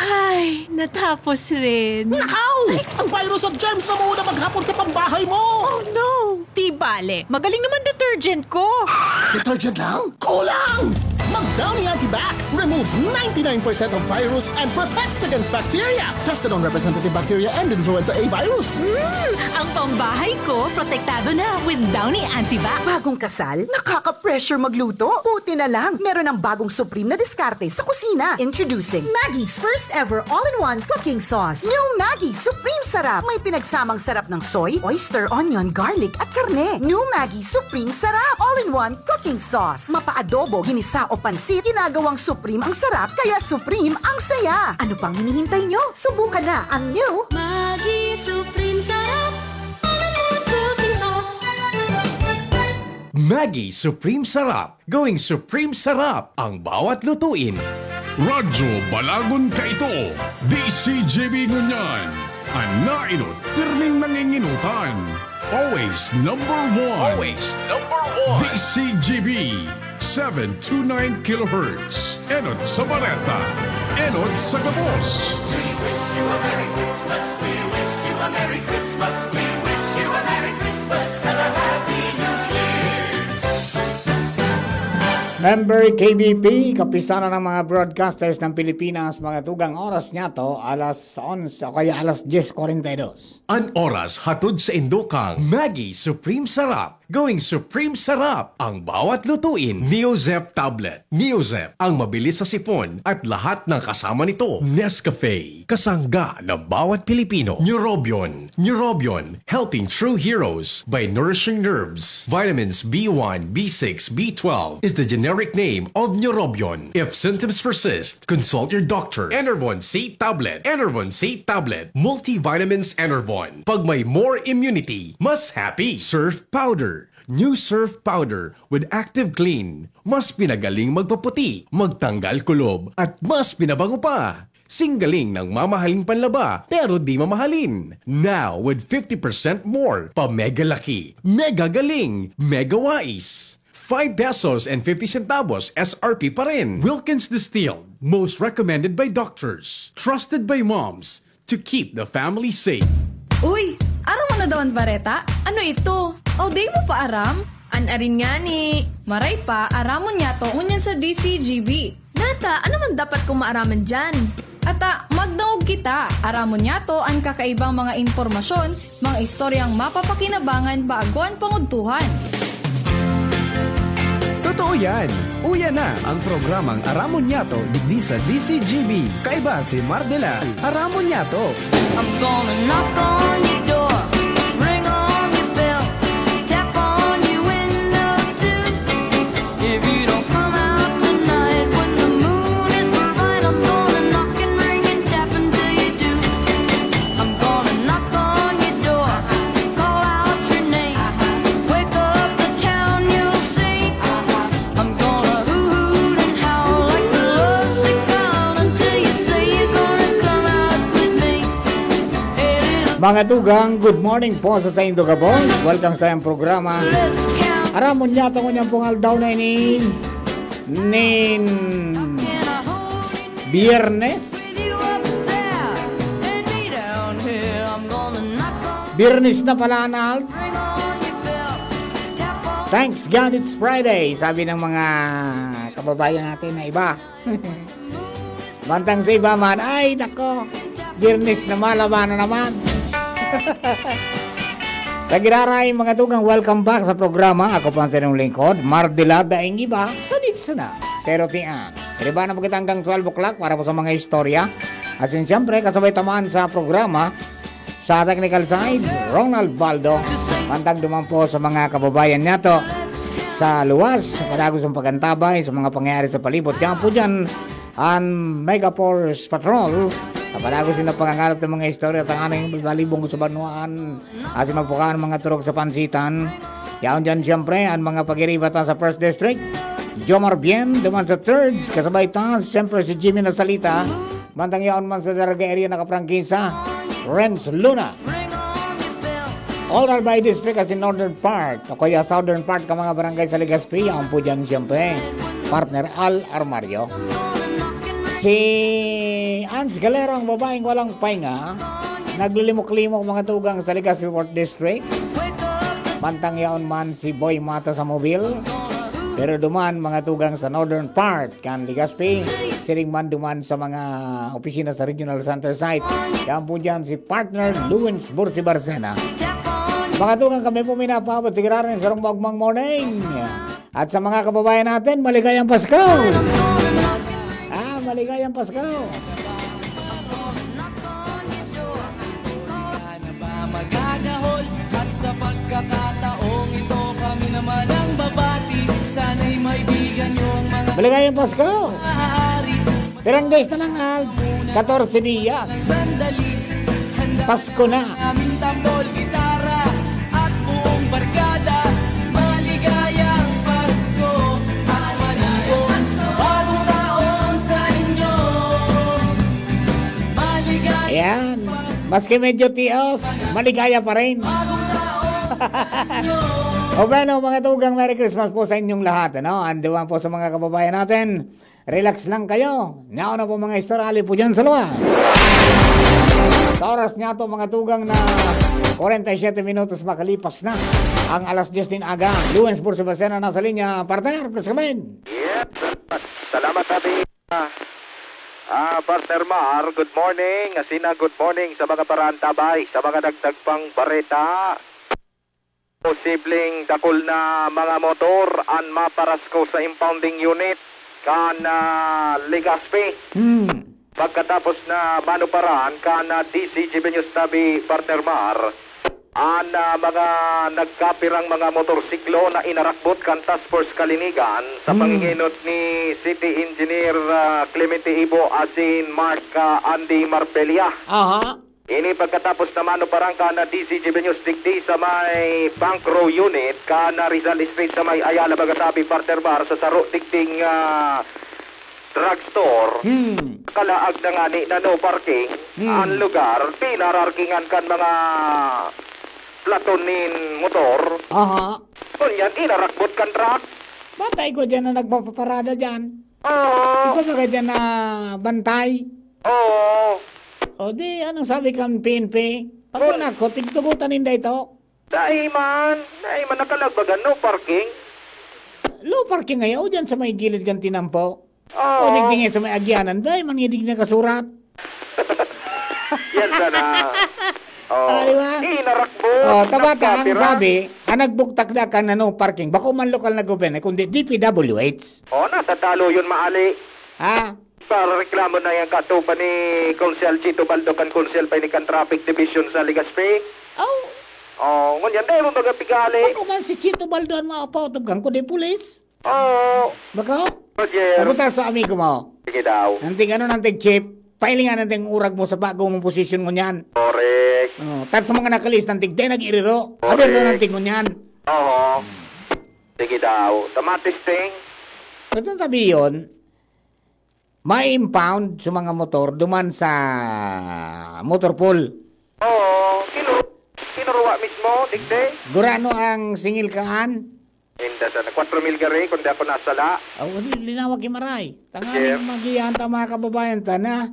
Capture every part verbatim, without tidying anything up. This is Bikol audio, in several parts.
Ay, natapos rin. Nakaw! Ang virus at germs na muna maghapon sa pambahay mo! Oh no! Di bale, magaling naman detergent ko. Detergent lang? Kulang! Mag Downy Antibac removes ninety-nine percent of virus and protects against bacteria. Tested on representative bacteria and influenza A virus. Mm, ang pambahay ko, protektado na with Downy Antibac. Bagong kasal? Nakaka-pressure magluto? Buti na lang, meron ng bagong Supreme na diskarte sa kusina. Introducing Maggi's first ever all-in-one cooking sauce. New Maggi Supreme Sarap. May pinagsamang sarap ng soy, oyster, onion, garlic, at karne. New Maggi Supreme Sarap. All-in-one cooking sauce. Mapa-adobo, ginisa o pansit, ginagawang Supreme ang sarap, kaya Supreme ang saya. Ano pang hinihintay nyo? Subukan na ang new Maggi Supreme Sarap. All-in-one cooking sauce. Maggi Supreme Sarap. Going Supreme Sarap ang bawat lutuin. Radyo Balagon kaito, D C G B ngunyan. An naenot, pirming nangingenotan. Always number one. Always number one. D C G B, seven two nine kilohertz. Enot sa bareta. Enot sa gabos. We wish you a Merry Christmas. We wish you a Merry Christmas. We wish you a Merry Christmas and a Happy New Year. Member K B P, kapisanan ng mga broadcasters ng Pilipinas, mga tugang, oras niya to, alas onse o kaya alas dyes kwarenta y dos. An oras hatod sa indokang Maggi Supreme Sarap. Going Supreme Sarap ang bawat lutuin. Neozep Tablet. Neozep, ang mabilis sa sipon at lahat ng kasama nito. Nescafe, kasangga ng bawat Pilipino. Neurobion. Neurobion, helping true heroes by nourishing nerves. Vitamins B one, B six, B twelve is the generic name of Neurobion. If symptoms persist, consult your doctor. Enervon C tablet. Enervon C tablet. Multivitamins Enervon. Pag may more immunity, mas happy. Surf powder. New Surf powder with Active Clean. Mas pinagaling magpaputi, magtanggal kulob, at mas pinabango pa. Singgaling ng mamahaling panlaba, pero di mamahalin. Now with fifty percent more, pa mega laki, mega galing, mega wais. Five pesos and fifty centavos S R P pa rin. Wilkins Distilled, most recommended by doctors, trusted by moms, to keep the family safe. Uy, aram mo na daw an bareta? Ano ito? Aw, di mo pa aram? An arin ngani. Maray pa, aramon niyato ngunyan sa D C G B. Nata, ano man dapat kong maaraman diyan? Ata, magdangog kita. Aramon niyato an kakaibang mga impormasyon, mga istoryang mapapakinabangan bago an pangudtuhan. Totoo yan! Uya na ang programang Aramon Niyato digdi sa D C G B. Kaiba si Mardela. Aramon Niyato. I'm gonna knock on your door, ring on your bell, tap on your window too. If you don't come out tonight when the moon is bright, I'm gonna knock and ring and tap until you do. I'm gonna knock on your door, call out your name, wake up the town, you'll see. I'm gonna hoot and howl like a lovesick child until you say you're gonna come out with me. Hey, little Mga tugang, good morning po sa saindo gabos. Welcome sa tayong programa. Let's count. Aramon niyato ngunyan pong aldaw na ini nin Biyernes. Biyernes na pala, Anal. Thanks God it's Friday, sabi ng mga kababayan natin na iba. Mantang sa iba man, ay nako, Biyernes na, malaba na naman. Tagiraray, mga tugang, welcome back sa programa. Ako po ang inyong lingkod, Mardila, daing iba, sadit sana. Pero tiyan, kiniba na po kita hanggang twelve o'clock para po sa mga istorya. At yun, siyempre, kasabay taman sa programa, sa technical side, Ronald Baldo. Mantang duman po sa mga kababayan niyato sa luwas, sa padagos ng pag-antabay sa mga pangyayari sa palibot. Yan po dyan, ang Mega Force Patrol. Sa padagos din ang pangangalap ng mga istorya, tanganing balibong sa banwaan, asin mapukaan ang mga turog sa pansitan. Yaon dyan, siyempre, ang mga pag-iriba ta sa First District. Jomar Bien, duman sa third, kasabay ta, siyempre, si Jimmy Nasalita. Mantang yaon man sa Daraga area nakaprangkisa, Renz Luna. All are by district as in northern part, o kaya southern part ka mga barangay sa Legazpi, yaon po dyan siyempre, partner Al Armario. Si Ans Galero, ang babaeng walang pahinga, naglilimok-limok, mga tugang, sa Legazpi Fourth District. Mantang yaon man si Boy Mata sa mobil, pero duman, mga tugang, sa northern part kan Legazpi, siring man duman sa mga opisina sa regional center site. Yan po dyan si partner Luwins Bursi Barcena. Mga tugang, kami po minapaabot sa giraran sa sarong maugmang morning. At sa mga kababayan natin, maligayang Pasko! Ah, maligayang Pasko! Magagahol, at sa pagkakataong ito, kami naman ang babati. Sana'y maibigan niyo ang mga Maligayang Pasko! Maaari. Pirang days na lang, Al? Katorse dias. Sandali. Handa Pasko na. Aming tambol, gitara, at buong barkada. Maligayang Pasko at maligayang Pasko. Bagong taon sa inyo. Maligayang Ayan. Pasko. Maski medyo tios, maligaya pa rin. Bagong taon sa inyo. O bueno, mga tugang, Merry Christmas po sa inyong lahat, ano? And duman po sa mga kababayan natin, relax lang kayo. Nao na po mga istorya, ali po dyan sa luwas. Sa oras niya to, mga tugang, na kwarenta y siyete minutos makalipas na ang alas dyes nin aga. Luwins Bursi Barcena nasa linya. Partner, please come in. Yes, salamat, Ate. Ah, Partner Mar, good morning. Asina, good morning sa mga paraantabay, sa mga dagdag pang bareta. Posibleng dakul na mga motor an maparasko sa impounding unit kan, ah, Legazpi. Hmm. Pagkatapos na manuparan kan, ah, D C G B News Tabi, Partner Mar, an, ah, mga nagkapirang mga motorsiklo na inarakbot kan Task Force Kalinigan sa Hmm. pangingenot ni City Engineer, ah, Clemente Ibo asin Mark, ah, Andy Marbella. Aha. Ini pagkatapos na manuparan kan D C G B News digdi sa may Bank Row Unit kan Rizal Street sa may Ayala, Magatabi, Partner Mar, sa saro digding, ah, drugstore. Hmm. Kalaag na ngani na no parking Hmm. ang lugar, pinararkingan kan mga platon nin motor. Aha. Ngunyan, inarakbot kan truck. Batay ko dyan na nagpapaparada dyan. Oo. Ikaw ba ka dyan na bantay? Oo. O di, anong sabi kang P N P? Pag Well, una ko, tigtugutan ninda ito. Dai man, dai man nakalagbagan, no parking. Low parking ngayon, o dyan sa may gilid kang tinampo. Oo. O digdi nga sa may agyanan, dai man nga digdi nakasurat. Yan sana. Oh, Ah, di ba? Inarakbo, Oh, tabata ang nagkapira. Sabi, ang nagbugtak na kan ano, parking, bako man lokal na gobyerno, kundi D P W H. Oh, natatalo yun, maali. Ha? Para reklamo na yan katupa ni Konsehal Chito Baldo kan Konsehal pa ini kan Traffic Division sa Legazpi. Aw. Oh, ngunyan, dai mo baga pigali. Bako man si Chito Baldo ang maapautob kan, kundi pulis. Oo. Bako? Roger. Pumunta sa amigo mo. Sige daw. Nanting ano, nanting chief, pailingan nanting urag mo sa bago mong posisyon ngunyan. Correct. Oh, tan sa mga nakalis, nanting di nag-iriro. Correct. Abir na nanting ngunyan. Oo. Sige daw. Tama, testing. Ito sabi yun, may impound sa mga motor duman sa motor pool. Oo, kinu-, kinuruwa mismo, digdi. Gurano ang singil kaan? Inda sana, kwatro mil gari, kung di ako nasala. Aw, ano, linawag ki Maray. Tanganing Sir. Magiyan ta, mga kababayan ta na.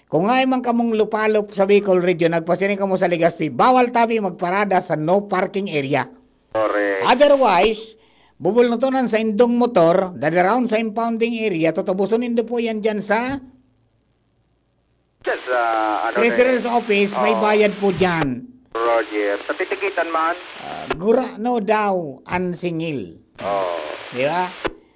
Kung ay man kamong lupalop sa Bicol Region, nagpasiring kamo sa Legazpi, bawal tabi magparada sa no parking area. Correct. Otherwise, bubulnutonan sa indong motor, dadarawon sa impounding area, tutubuson nindo po yan dyan sa Dyan sa, ano na Treasurer's eh. Office, may Oo. Bayad po dyan. Roger, sa titikitan man? Ah, gurano daw ang singil. Oo. Di ba?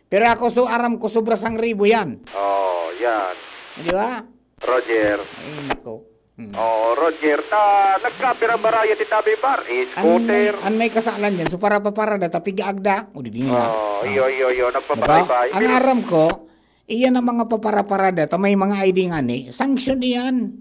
Pero ako, so, aram ko, sobra sang ribo yan. Oo, yan. Di ba? Roger. Ay, nako. Hmm. Oo, Roger, ta, nagkapira baraya ti tabi bar, eh, An may, scooter. An may kasalan dyan, so, para paparada, ta pigaagda. O, di, di nga. Oo, Ah. iyo, iyo, iyo, Di ba? Nagpaparay-bay. Ang Pero aram ko, iyan ang mga paparaparada, ta may mga I D nga ni, sanction iyan.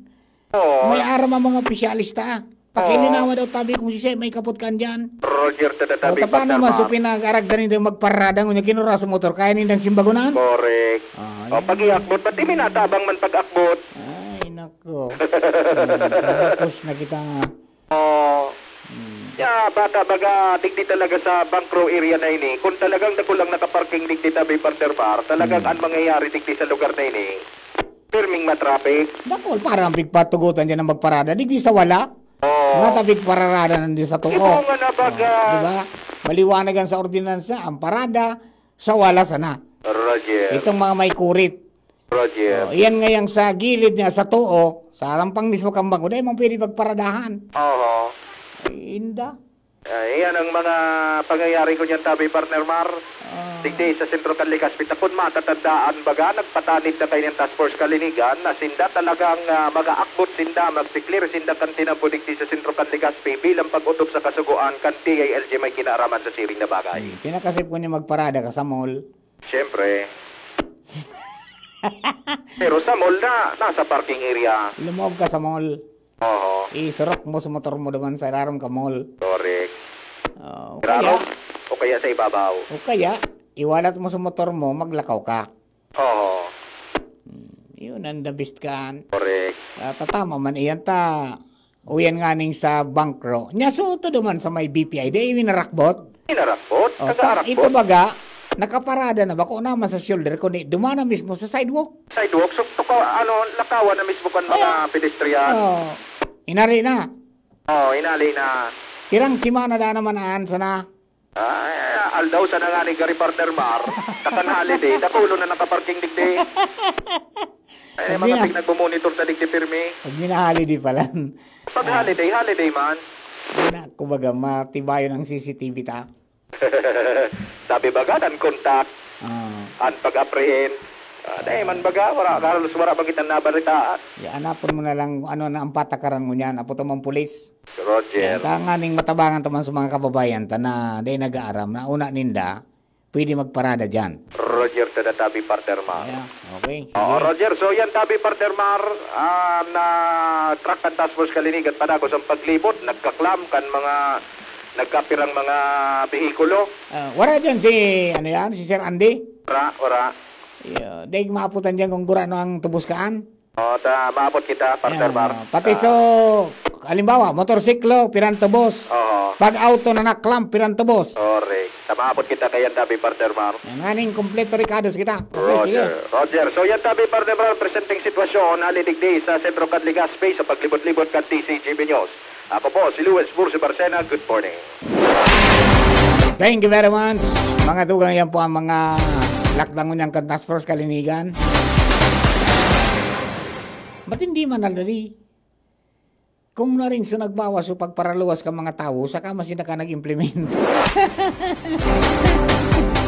Oo. May aram ang mga opisyalista. Pakilinawa Oo. daw tabi kung sisay may kapot kan dyan. Roger, tada O, tabi, tapa naman, so, Pastor Mar. Pinag-aragdan ninda magparada, ngunya kinuraso motor, kaya nindang simbagonan? Correct. Ah, O, yan. Pag-iakbot, pati minatabang man pag-akbot. Ay, nako. Hmm, tapos na kita nga. Oo. Hmm. Ya, bata, baga, digdi talaga sa Bancro area na ini. Kung talagang dako lang nakaparking digdi tabi, Partner Mar, talagang Hmm. ang mangyayari digdi sa lugar na ini, Pirming matraffic. Dakul, parang pigpatugutan dyan ang magparada. Digdi sa wala. Oo. Nata pigpararada nandi sa tuo. Ibo nga na baga. Oh, di ba? Maliwanagan sa ordinansa, ang parada, sa wala sana. Roger. Itong mga may kurit. Roger. Oh, iyan ngayang sa gilid niya, sa tuo, sa harampang mismo kang bangko, dahil mong pwede pagparadahan. Oo. Ay, inda. Ah, iyan ang mga pangyayari ko niyan, tabi, partner Mar. Ah. Digdi sa Sentro kan Legazpi, ta kun matatandaan baga, nagpatanid na kaini an Task Force Kalinigan na sinda talagang, ah, mag-aakbot sinda, magdeclare sinda kan tinampo digdi sa Sentro kan Legazpi bilang pag-otob sa kasugoan kan D I L G may kinaaraman sa siring na bagay. Hmm, pinakasip ko niya magparada ka sa mall. Siyempre. Pero sa mall na, nasa parking area. Lumog ka sa mall. Oo. Isurok mo sa motor mo duman sa irarom ka mall. Correct. Ah, o Irarom? kaya O kaya sa ibabaw? O kaya, iwalat mo sa motor mo, maglakaw ka. Oo. Hmm, yun ang the best kan. Correct. Ah, tatama man iyan ta. Uyan nganing sa bangkro. Nya suot to duman sa may B P I. Di, winarakbot? Winarakbot? O, ta, Nag-aarakbot? ito baga, nakaparada na, bako naman sa shoulder, kundi dumana mismo sa sidewalk. Sidewalk? So, tuka, ano, lakawan na mismo kan mga Ayan. pedestrian? Oo. Inali na. Oo, inali na. Pirang semana da naman aan sana. Ay, aldaw sana nga ni Gary Partner Mar. Takan holiday, dakulo na nakaparking digdi. Ay, Pag mga mina- pig nagmumonitor sa digdi pirmi. Pag mina-holiday pala. Pag Ah. holiday, holiday man. Di na, kumbaga, matibayon ang C C T V ta. Sabi baga, nan contact, Ah. an pag-apprehend. Ah, dai man baga, wala, halos wala ba kitang nabalitaan? Ya, anapon mo na lang kung ano na ang patakaran mo niyan. Apo to mong pulis. Roger. Yan, tanganing matabangan ta man sa mga kababayan ta na dai nag-aaram na una ninda, pwede magparada dyan. Roger, tada tabi, partner, ma. Yeah, okay, Oo, sige. Roger. So, yan, tabi, partner Mar, ah, na truck kan Task Force Kalinigan padagos ang paglibot, nagkaklam kan mga, nagkapirang mga behikulo. Ah, wala dyan si, ano yan, si Sir Andy? Wala, wala. Yeah, dahil maaputan dyan kung gurano ang tubos kaan. Oh, ta, maabot kita, partner Yan, Mar. Oh. Pati Ah. so, halimbawa, motorsiklo, pirang tubos. Oo. Pag auto na naklam, pirang tubos. Correct. Ta, maabot kita kayan tabi, partner Mar. Yan, aning kompleto rikados kita. Okay, Roger. sige. Roger. So, yan tabi, partner Mar, presenteng sitwasyon, hali digdi sa Sentro kan Legazpi, sa paglibot-libot kan T C G B News. Ako po, si Luis Bursi Barcena. Good morning. Thank you very much, mga tugang. Yan po ang mga lakdang ngunyan kan Task Force Kalinigan. Matindi man, Aldari. Kung narin sa nagbawas o pagparaluwas ka mga tawo, saka mas yun ka nag-implement.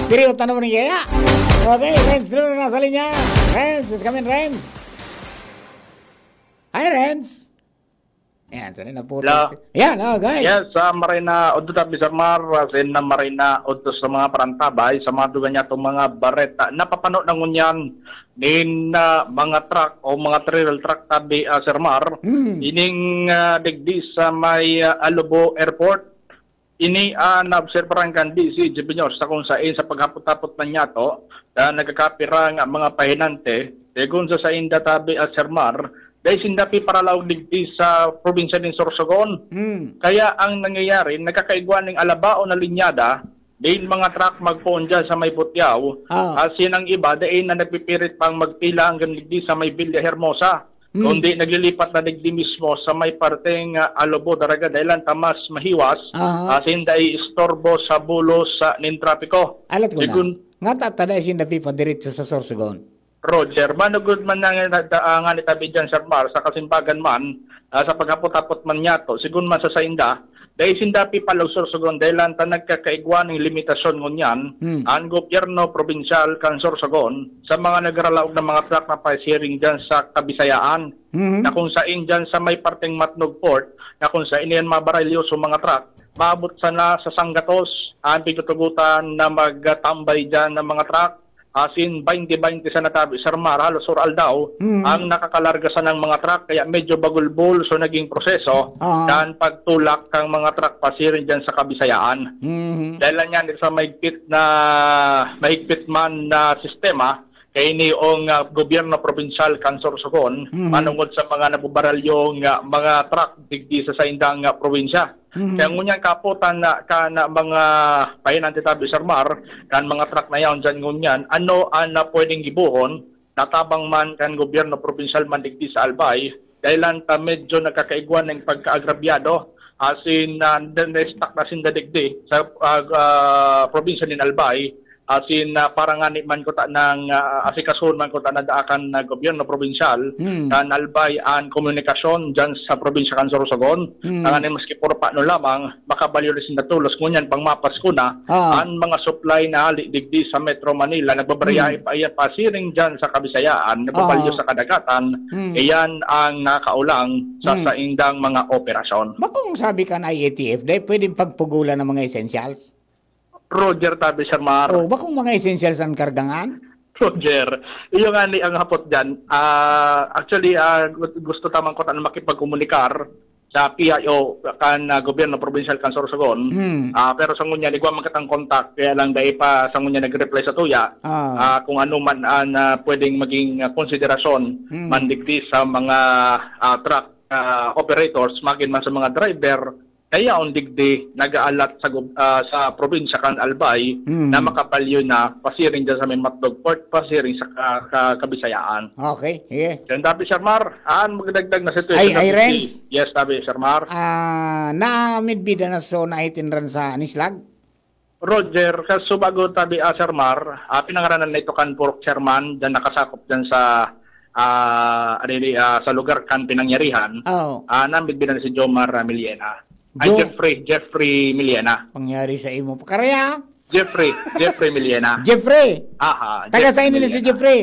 Pero tanong ni Yaya. Okay, Renz Luna nasa linya. Renz, please come in, Renz. Hi, Renz. Ayan, sana naputol Hello. si-, ayan, oh, guys. Yes, ah, maray na udto tabi, Sir Mar, ah, sin na maray na udto sa mga parantabay, sa mga dugan niya itong mga bareta. Napapano na ngunyan nin, ah, mga truck o mga trailer truck tabi, ah, Sir Mar. Hmm. Ining, ah, digdi sa may, ah, Alobo Airport. Ini, ah, naobserbaran kan D C G B News sa kung sain sa paghapot-hapot man niyato, ah, nagkakapira nga mga pahinante, segun sa sainda tabi at Sir Mar, dai sinda piparalaog digdi sa probinsya nin Sorsogon. Hmm. Kaya ang nangyayari, nagkakaigwa ning alabaon na linyada, din mga truck magpoon dyan sa may Butiao, Ah. asin ang iba, dai na nagpipirit pang magpila hanggang digdi sa may Villa Hermosa. Hmm. Kundi naglilipat na digdi mismo sa may parteng, ah, Alobo, Daraga, dahilan ta mas mahiwas, Aha. asin dai istorbo sa bulos, ah, nin trapiko. Alat ko na. Segun Nga tatada isin dapit pa diretso sa Sorsogon. Roger, manugod man na nga, ah, nga ni tabi dyan, Sir Mar, sa kasimbagan man, ah, sa paghapot-hapot man niyato, segun man sa sainda, dai sinda pipalaog Sorsogon, dahilan ta nagkakaigwa ning limitasyon ngunyan, Hmm. an gobyerno probinsyal kan Sorsogon sa mga nagralaog na mga truck na pasiring dyan sa Kabisayaan, Mhm. na kung sain dyan sa may parteng Matnog Port, na kung sain yan mabaralyoso mga truck, maabot sana sa sanggatos, ang pigtutugotan na magtambay dyan ng mga truck, asin baynte baynte sa natabi, Sir Mar, halos or-aldaw, Mm. ang nakakalarga sa ng mga truck, kaya medyo bagulbol so naging proseso Ah. kan pagtulak kang mga truck pasiring dyan sa Kabisayaan. Mhm. Dahil lang yan sa mahigpit na, mahigpit man na sistema, kay niong, ah, gobyerno probinsyal kan Sorsogon, Mhm. manungod sa mga nabubaralyong, ah, mga truck digdi sa saindang, ah, probinsya. Mhm. Kaya ngunyan kapotan na, ka na mga pahinante tabi, Sir Mar, kan mga truck na yaon dyan ngunyan, ano ang, ah, pwedeng gibohon natabang man kan gobyerno probinsyal man digdi sa Albay, dahilan ta medyo nagkakaigwa ning pagkaagrabyado, asin, ah, na-stuck na sinda digdi sa, ah, ah, probinsya nin Albay, asin, ah, para ngani man kuta nang, ah, asikasuhon man kuta na daakan na gobyerno probinsyal, Hmm. kan Albay an komunikasyon diyan sa probinsya kan Sorsogon. Hmm. Tanganing maski puro pano lamang, makabalyo na sinda tolos. Ngunyan, pang mapasko na, Ah. an mga supply na hali digdi sa Metro Manila, nagbabaryahe Hmm. pa, iyan pasiring diyan sa Kabisayaan, nagbabalyo Ah. sa kadagatan, Hmm. iyan ang nakaulang sa Hmm. saindang mga operasyon. Bakong sabi kan I A T F, dai pwedeng pagpugulan ng mga essentials? Roger tabi, Sir Mar. Oh, bakong mga essentials ang kargangan? Roger, iyo nga ni ang hapot diyan. Ah, actually, ah, gu-, gusto tamang ko na makipagkomunikar sa P I O kan, ah, gobyerno probinsyal kan Sorsogon. Hmm. Ah, pero sa ngunyan, igwa man kitang contact, kaya lang dai pa sa ngunyan nag-reply sa tuya. Ah. Ah, kung ano man ang, ah, pwedeng maging, ah, konsiderasyon Hmm. man digdi sa mga, ah, truck, ah, operators, magin man sa mga driver, kaya on digdi nag-aalat sa gob-, ah, sa probinsya kan Albay Hmm. na makabalyo na pasiring dyan sa may Matnog Port, pasiring sa ka-, ka-, Kabisayaan. Okay, sige. Yan, tabi, Sir Mar, an magdagdag na sitwasyon Ay, na ay, busy. Renz? Yes, tabi, Sir Mar. Ah, na midbida na so naitinran sa Nislag? Roger, kaso bago tabi, ah, Sir Mar, ah, pinangaranan na ito kan purok chairman, dyan nakasakop dyan sa, ah, ano yun, ah, sa lugar kan pinangyarihan. Oo. Ah, namidbida na si Jomar, ah, Miliena. Ay, Jo- Jeffrey, Jeffrey Miliena. Pangyari sa imo. Karaya? Jeffrey, Jeffrey Miliena. Jeffrey? Aha, Taga Jeffrey saan nila si Miliena. Jeffrey?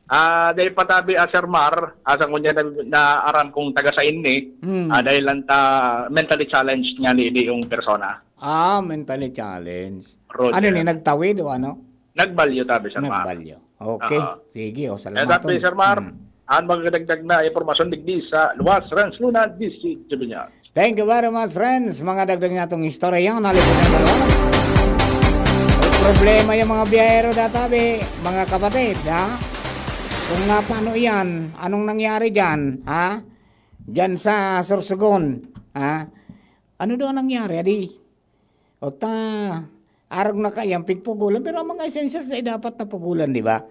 Ah, dahil patabi, ah, Sir Mar, ah, sa ngunyan na, na aram kong taga sa ini, Hmm. ah, dahil lang ta mentally challenged nga ni, ni yung persona. Ah, mentally challenged. Roger. Ano ni, nagtawid o ano? Nagbalyo, tabi, Sir Mar. Nagbalyo. Okay. Oo. Sige, o, Eh, salamat. tabi, Sir Mar, Hmm. ang magdagdag na impormasyon digdi sa Luwas, Renz Luna, D C Juvenal. Thank you very much, friends. Mga dagdag natong istorya yan, halipin na naman. May problema yung mga biyahero databi, mga kapatid, ha? Kung nga paano yan, anong nangyari dyan, ha? Dyan sa Sorsogon, ha? Ano daw ang nangyari, adi? O ta, arog na kaya ang pigpugulan, pero ang mga essentials na dapat na pugulan, di ba?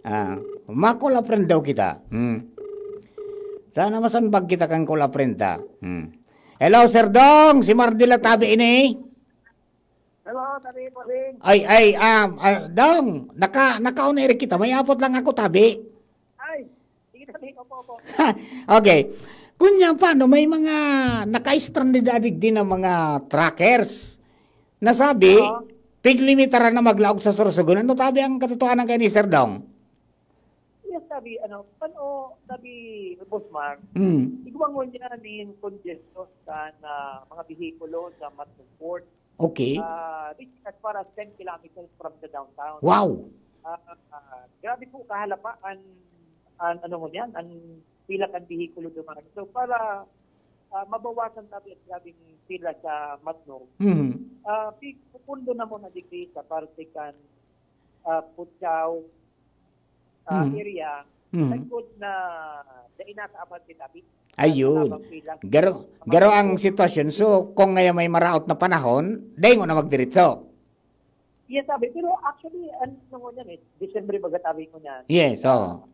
Ah, ma-call a friend daw kita. Hmm. Sana masanbag kita kan call a friend ta. Hmm. Hello, Sir Dong! Si Mardila tabi ini. Hello, tabi po, Ring. Ay, ay, um, ah, Dong, naka, naka-on air kita. May apot lang ako, tabi. Ay, sige, tabi. Opo, opo. Okay. Kunya pa, no, may mga naka-stranded adig din ang mga truckers. Nasabi, Oo. piglimitaran na maglaog sa Sorsogon. Ano tabi ang katotohanan kay ni Sir Dong? Yes, sabi, ano, ano, sabi, Boss Mark, Mm. igwangon niya nin congestion sa na, mga behikulo sa Matnog Port. Okay. Ah, reaching as far as ten kilometers from the downtown. Wow! Ah, ah, grabe po kahalapa an, an, ano mo niyan, an pila kan behikulo duman. So, para, ah, mabawasan tabi ang grabeng pila sa Matnog, Mhm. ah, pi-, pupundo na mo na digdi sa parte kan, ah, Puchao, ah, Mhm. area, Mhm. sagkod na dai nakaabot si tabi. Ayun. Sa tabang pila. Garo, Mga garo ang sitwasyon. So, kung ngayon may maraot na panahon, daingon na magdiretso. Yes, sabi. Pero actually, ano ko niyan eh, December baga tabi ko niyan. Yes, oo.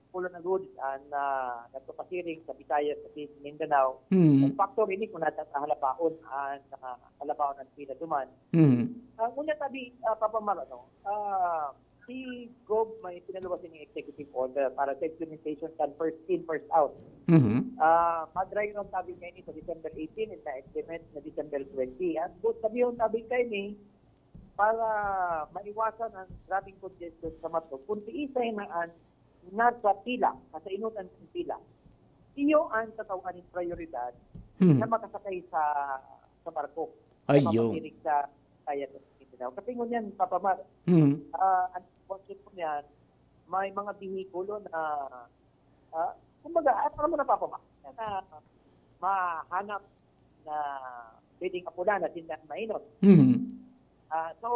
Pulo na good, and, ah, nagpapasiring sa Visayas, sa Mindanao. Hmm. Ang factor ini kung nasa halapaon, ang, ah, halapaon ang pila duman. Hmm. Ah, ngunyan tabi, ah, Papa Mar, ano, ah, si Gov may pinaluwas yung executive order para sa implementation kan first in, first out. Mhm. Ah, madry run tabi ngayon sa December eighteen, and na-implement na December twenty. At bu-, sabi yung tabi kayo ni, para maiwasan ang grabing congestion sa Matnog, kung tiisay na ang nasa pila, nasa inutan ng pila, iyo ang tatawan ng prioridad Mhm. na makasakay sa, sa barko, na Ayun. mapasiring sa kaya ng Mindanao. Kasi ngunyan, Papa Mar, Mhm. ah, ang sitwasyon ko niyan, may mga behikulo na, ah, kumbaga, ah, alam mo na, Papa Mar, na mahanap na pwedeng apunan na sinda mainot. Mhm. Ah, so,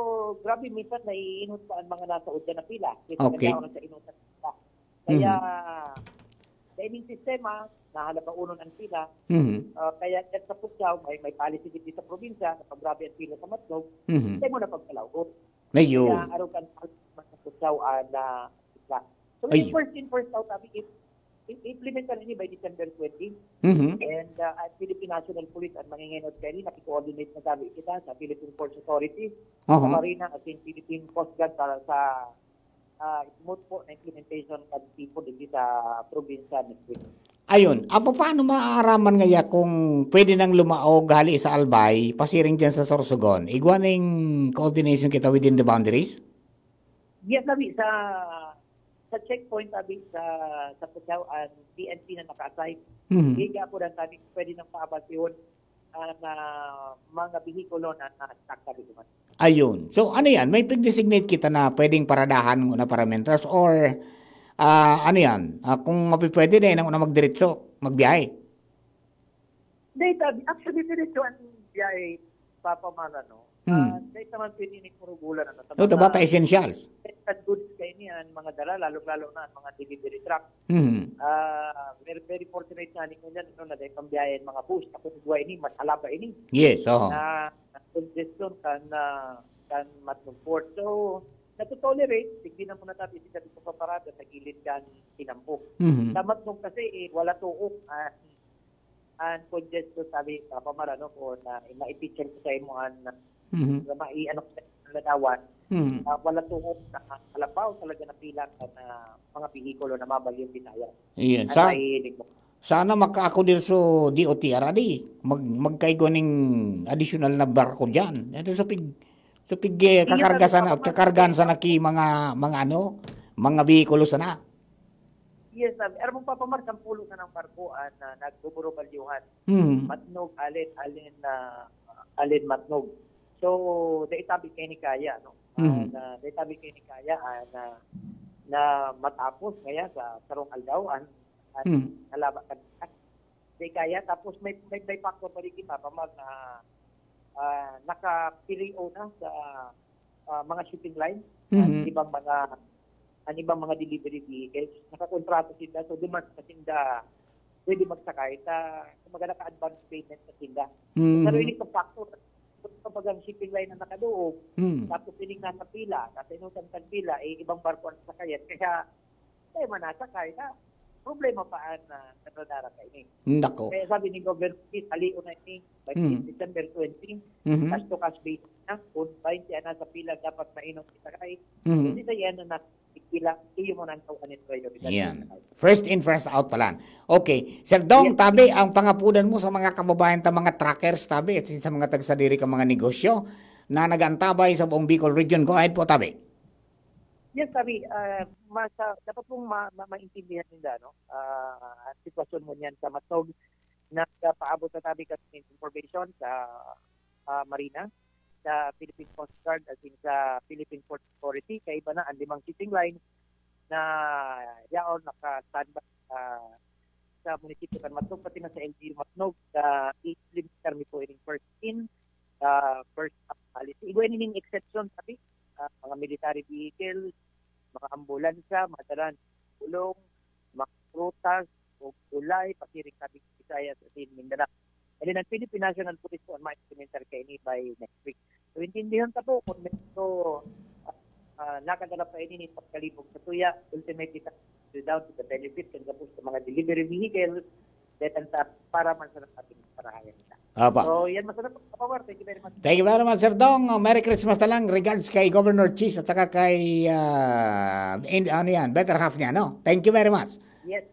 grabe, minsan naiinot pa ang mga nasa udyan na pila. Kasi Okay. nagkakaroon sa inot na pila. Kaya, Mhm. sa ining sistema, nahalabaonon ang pila. Mhm. Ah, kaya dyan sa Pucao, may, may policy din sa probinsya na pag grabe ang pila sa Matnog, Mhm. hindi mo na pagpalaot. Ayun. Kaya araw kan sa Pucao, ah, na pila. Kung Ay. First in, first out, sabi, i-, i-, implementan ini by December twenty. Mhm. And, uh, ang Philippine National Police ang mangingenot kaini, naki-coordinate na sabi kita sa Philippine Ports Authority, Aha. sa Marina, at sa Philippine Coast Guard para sa, ah, smooth po na implementation kan tipo digdi sa probinsya next week. Ayun. Ah, paano maaaraman ngaya kung pwede nang lumaog hali sa Albay, pasiring diyan sa Sorsogon? Igwa ning coordination kita within the boundaries? Yes, sabi, sa, sa checkpoint, sabi, sa, sa Cusao, ang P N P na naka-assign. Mhm. Higa po lang, sabi, pwede nang paabasihon ang, ah, mga behikulo na na-stuck, sabi ko man. Ayun. So, ano yan? May pig-designate kita na pwedeng paradahan ng una para mentras or, ah, ano yan? Ah, kung mapipwede na yan, ang una magdiretso, magbiyahe? Dahil sabi, actually, diretso ang biyahe, Papa Mar, ano? Hmm. Ah, dahil naman pwede ni Purugulan, ano, sa Oh, mga tabata essentials. essential goods kayo niyan, mga dala, lalong-lalo na ang mga delivery truck. Hmm. Ah, very, very fortunate nga ni Ngunyan, ano, na dahil pambiyahe ang mga bus, ako nagwa ini, mas alaba ini. Yes, oo. Na, na congestion kan, ah, kan Matnog Port. So, nagtotolerate, hindi na muna tayo, hindi sabi ko paparada sa gilid kan Tinampo. Mhm. Sa Matnog kasi, eh, wala tuok, ah, ang congestion, sabi, Papa Mar, ano, kung na, maipicture ko sa imo, an, Mhm. na mai-, ano ko sa ladawan, Mhm. ah, wala tuok na kalabaw talaga na pila ka na mga behikulo na mabagyong Bisaya. Iyan. At Sa, mahihilig mo. sana makaako dir so D O T R, adi. Mag-, magkaigo ning additional na barko dyan. Ito sa pig-, sa pig-, eh, Iyo, kakarga sabi sana, ko, kakargan sana ki mga, mga ano, mga behikulo sana. Yes, sabi. Aram mo, Papa Mar, sampulo na ng barko ang, ah, nagbuburubalyuhan. Hmm. Matnog, alin, alin, ah, alin Matnog. So, dai tabi kayo ni kaya, no? Ah, Hmm. na, dai tabi kayo ni kaya, ah, na, na matapos kaya sa sarong aldaw, an, an Hmm. halaba ka, dai kaya. Tapos may, may, may factor pa rin, Papa Mar, na, ah, naka-P R O na sa, ah, mga shipping line, Mhm. ang ibang mga, ang ibang mga delivery vehicles, nakakontrato sila, so duman sa sinda, pwede magsakay sa, kumbaga, naka-advance payment sa sinda. Mhm. Pero ini sa factor, kapag ang shipping line na nakaduog, Mhm. tapos ini nga sa pila, nasa inutan kan pila, eh, ibang barko ang sakayan, kaya tayo manasakay na problema pa ang, ah, nagdadara kaini. Nako. Kaya sabi ni Governor Keith, halion na ini, by Hmm. December twenty, Mhm. cash to cash basis na, kung twenty ang nasa pila, dapat mainom isakay. Mhm. Hindi sa yan na nasa pila, iyo mo nang tawhan ito, ito, ito. Yan. First in, first out pala. Okay. Sir Dong, Yes. tabi, ang pangapudan mo sa mga kababayan ta, mga truckers, tabi, at sa mga tagsadiri ka mga negosyo na nag-antabay sa buong Bicol Region. Go ahead po, tabi. Yes, sabi, ah, mas, ah, dapat pong ma-, ma-, maintindihan ninda, no? Ah, ang sitwasyon mo niyan sa Matnog, nagpaabot na tabi kami ng information sa, ah, Marina, sa Philippine Coast Guard, as in sa Philippine Port Authority, kaiba na ang limang shipping line na yaon naka-standby sa, sa munisipyo kan Matnog, pati na sa L G U Matnog, sa implementar mi po ining first in, ah, first out policy. Igwa ini ning exception, sabi, ah, mga military vehicles, mga ambulansya, mga dalan, bulong, mga prutas, o gulay, pasiring sabi, Visayas, asin Mindanao. Alin ang Philippine National Police po ang ma-implementar kaini by next week. So, intindihan ta po kung medyo, ah, ah, nakadala pa ini ni pagkalibog sa tuya, ultimately, down to the benefit kan gabos sa mga delivery vehicles, detan ta para man sa ating parahayan nila. Apa. So, yan, masarap po, Papa Mar. Thank you very much. Thank you very much, Sir Dong. Merry Christmas na lang. Regards kay Governor Chis at saka kay, ah, in, ano yan, better half niya, no? Thank you very much. Yes.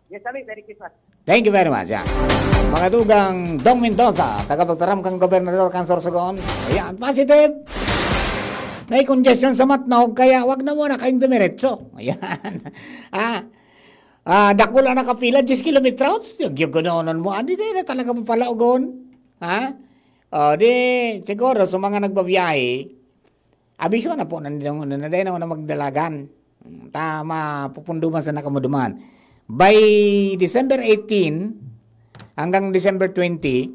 Yes, sabi, Merry Christmas. Thank you very much. Yan. Mga dugang Dong Mendoza, tagapagtaram kang gobernador kan Sorsogon. Ayan, positive. May congestion sa Matnog, kaya wag na muna kayong dumiretso. Ayan. Ah, ah, dakula na kapila, diyes kilometros. Yung, yung ganoon mo, hindi na talaga mapalaogon. Ha? O, di, siguro, sa mga nagbabiyahe, abiso na po, nandun na, na, na, na magdalagan. Tama, pupunduman sa nakamuduman. By December eighteen, hanggang December twenty,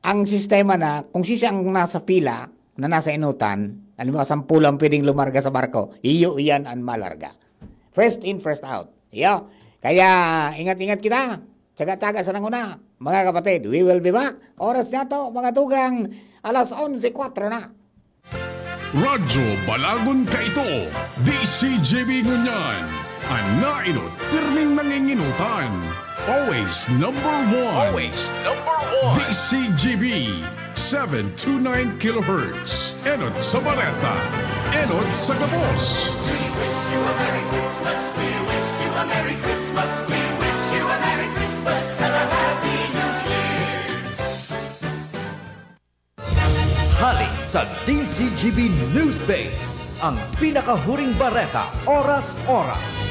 ang sistema na, kung sisi ang nasa pila, na nasa inutan, alam mo, sampolo ang pwedeng lumarga sa barko, iyo iyan ang malarga. First in, first out. Iyo. Kaya, ingat-ingat kita. Tsaga-tsaga sa nanguna. Mga kapatid, we will be back. Oras na to, mga tugang, alas onse kwatro na. Radyo Balagon Kaito, D C G B Ngunyan. An naenot, pirming nanginginutan. Always number one. Always number one. D C G B, seven two nine kilohertz. Enot sa bareta. Enot sa gabos. We wish you a Merry Christmas. We wish you a Merry Christmas. We wish you a Merry Christmas and a Happy New Year. Hali sa D C G B Newsbase, ang pinakahuring bareta, oras-oras.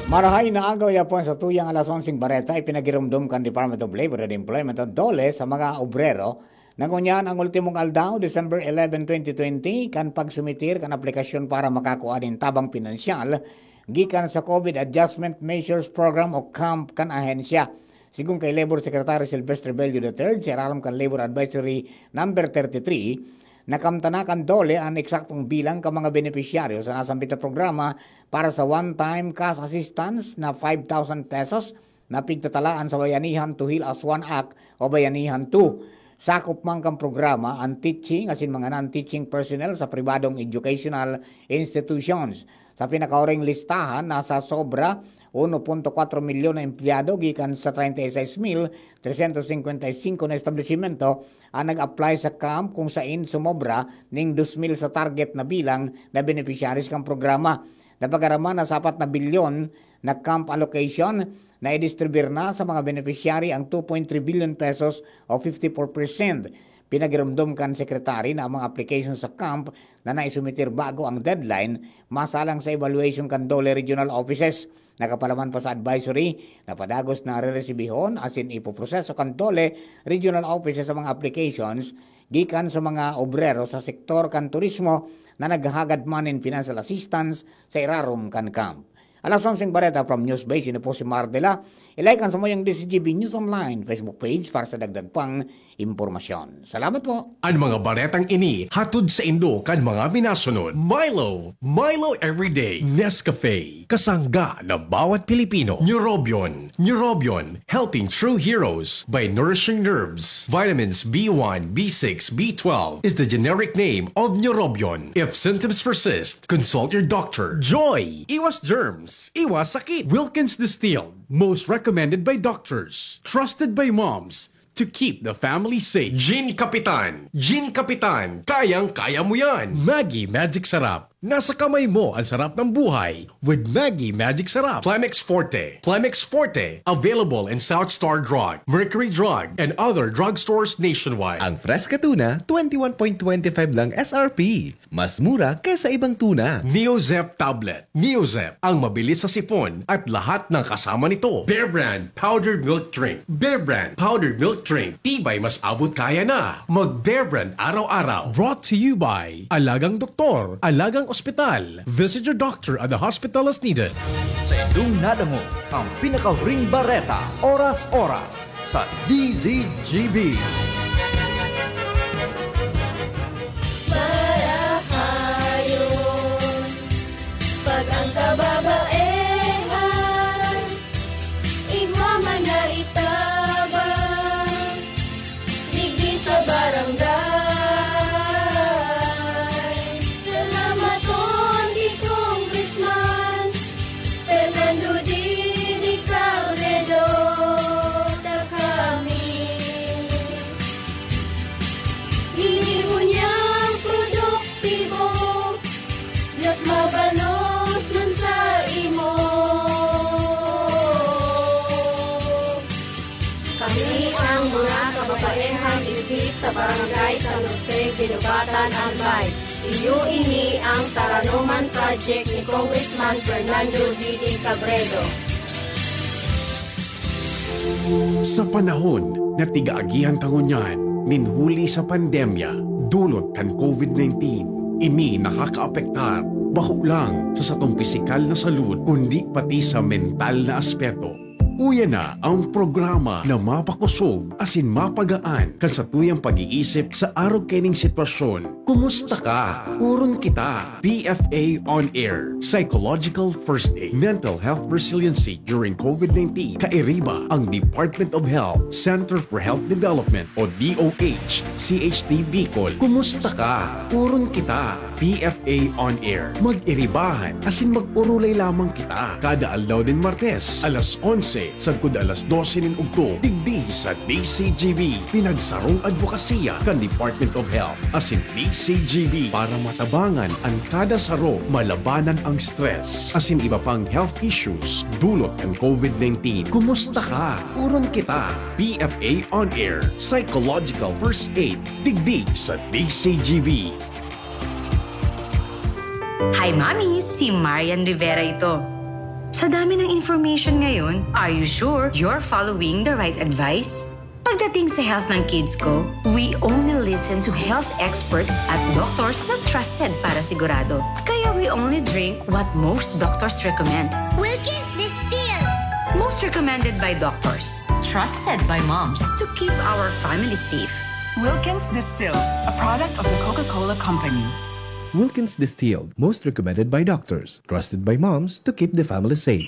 Marahay na agaw yapon sa tuyang alas onseng bareta, ipinagiromdom kan Department of Labor and Employment o DOLE sa mga obrero na ngunyan ang ultimong aldaw, December eleven, twenty twenty, kan pagsumitir kan aplikasyon para makakua nin tabang pinansyal gikan sa COVID Adjustment Measures Program o CAMP kan ahensya. Sigon kay Labor Secretary Silvestre Bello the third, sa irarom kan Labor Advisory Number thirty-three, nakamtan na kan DOLE an eksaktong bilang kan mga benepisyaryo sa nasambit na programa para sa one-time cash assistance na five thousand pesos na pigtatalaan sa Bayanihan to Heal as One Act o Bayanihan two. Sakop man kan programa an teaching asin mga non-teaching personnel sa pribadong educational institutions. Sa pinakahuring listahan, nasa sobra uno punto kwatro milyon na empleyado gikan sa treinta y seis mil trescientos cincuenta y cinco na establisimento ang nag-apply sa CAMP, kung sain sumobra ning dos mil sa target na bilang na beneficiaries kan programa. Napag-araman na sa apat na bilyon na CAMP allocation, naidistribuyar na sa mga beneficiary ang two point three billion pesos o fifty-four percent. Pinagiromdom kan Secretary na ang mga application sa CAMP na naisumitir bago ang deadline masalang sa evaluation kan DOLE Regional Offices. Nakapalaman pa sa advisory na padagos na reresibihon asin ipoproseso kan DOLE Regional Offices sa mga applications gikan sa mga obrero sa sektor kan turismo na naghahagad man nin financial assistance sa irarom kan CAMP. Alas onseng bareta from Newsbase, ini po si Mar de la. I-like ang samuyang D C G B News Online Facebook page para sa dagdag pang impormasyon. Salamat po. An mga baretang ini hatod saindo kan mga minasunod: Milo, Milo Everyday, Nescafe, kasangga ng bawat Pilipino. Neurobion, Neurobion, helping true heroes by nourishing nerves. Vitamins B one, B six, B twelve is the generic name of Neurobion. If symptoms persist, consult your doctor. Joy, iwas germs, iwas sakit. Wilkins Distilled, most recommended by doctors, trusted by moms to keep the family safe. Gin Kapitan, Gin Kapitan, kayang-kaya mo yan. Maggi Magic Sarap, nasa kamay mo ang sarap ng buhay with Maggi Magic Sarap. Plemex Forte, Plemex Forte, available in South Star Drug, Mercury Drug, and other drugstores nationwide. Ang Fresca Tuna, twenty-one point twenty-five lang S R P. Mas mura kaysa ibang tuna. Neozep Tablet. Neozep, ang mabilis sa sipon at lahat ng kasama nito. Bear Brand Powdered Milk Drink. Bear Brand Powdered Milk Drink. Tibay mas abot kaya na. Mag Bear Brand araw-araw. Brought to you by Alagang Doktor, Alagang Ospital. Visit your doctor at the hospital as needed. Sa indong nadangog ang pinakahuring bareta, oras-oras, sa D Z G B. Marahayon, pag ang kababaehan, igwa man na itabang, digdi sa barangay. Salamaton ki Congressman Fernando Didi Cabredo, ta kami ginibo niyang produktibo, mas mabalos man sa imo. Kami ang mga kababaehan digdi sa Barangay San Jose, Guinobatan, Albay. Iyo ini ang Taranoman Project ni Congressman Fernando Didi Cabredo. Sa panahon na tig-aagihan ta ngunyan nin huli sa pandemya dulot kan COVID nineteen, ini nakakaapektar bako lang sa satong pisikal na salud, kundi pati sa mental na aspeto. Uya na ang programa na mapakosog asin mapagaan kan satuyang pag-iisip sa arog kaining sitwasyon. Kumusta ka? Oron kita. P F A On Air, Psychological First Aid, Mental Health Resiliency during COVID nineteen. Kairiba ang Department of Health, Center for Health Development o D O H, C H D Bicol. Kumusta ka? Oron kita. P F A On Air. Mag-iribahan asin mag-orolay lamang kita kada aldaw nin Martes, alas onse sagkod alas dose nin ugto, digdi sa D C G B, pinagsarong adbokasiya kan Department of Health asin D C G B para matabangan an kada saro, malabanan ang stress asin iba pang health issues dulot kan COVID nineteen. Kumusta ka? Oron kita. P F A On Air, Psychological First Aid, digdi sa D C G B. Hi, Mommies! Si Marian Rivera ito. Sa dami ng information ngayon, are you sure you're following the right advice? Pagdating sa health ng kids ko, we only listen to health experts at doctors na trusted para sigurado. Kaya we only drink what most doctors recommend. Wilkins Distilled. Most recommended by doctors. Trusted by moms. To keep our family safe. Wilkins Distilled, a product of the Coca-Cola Company. Wilkins Distilled, most recommended by doctors, trusted by moms to keep the family safe.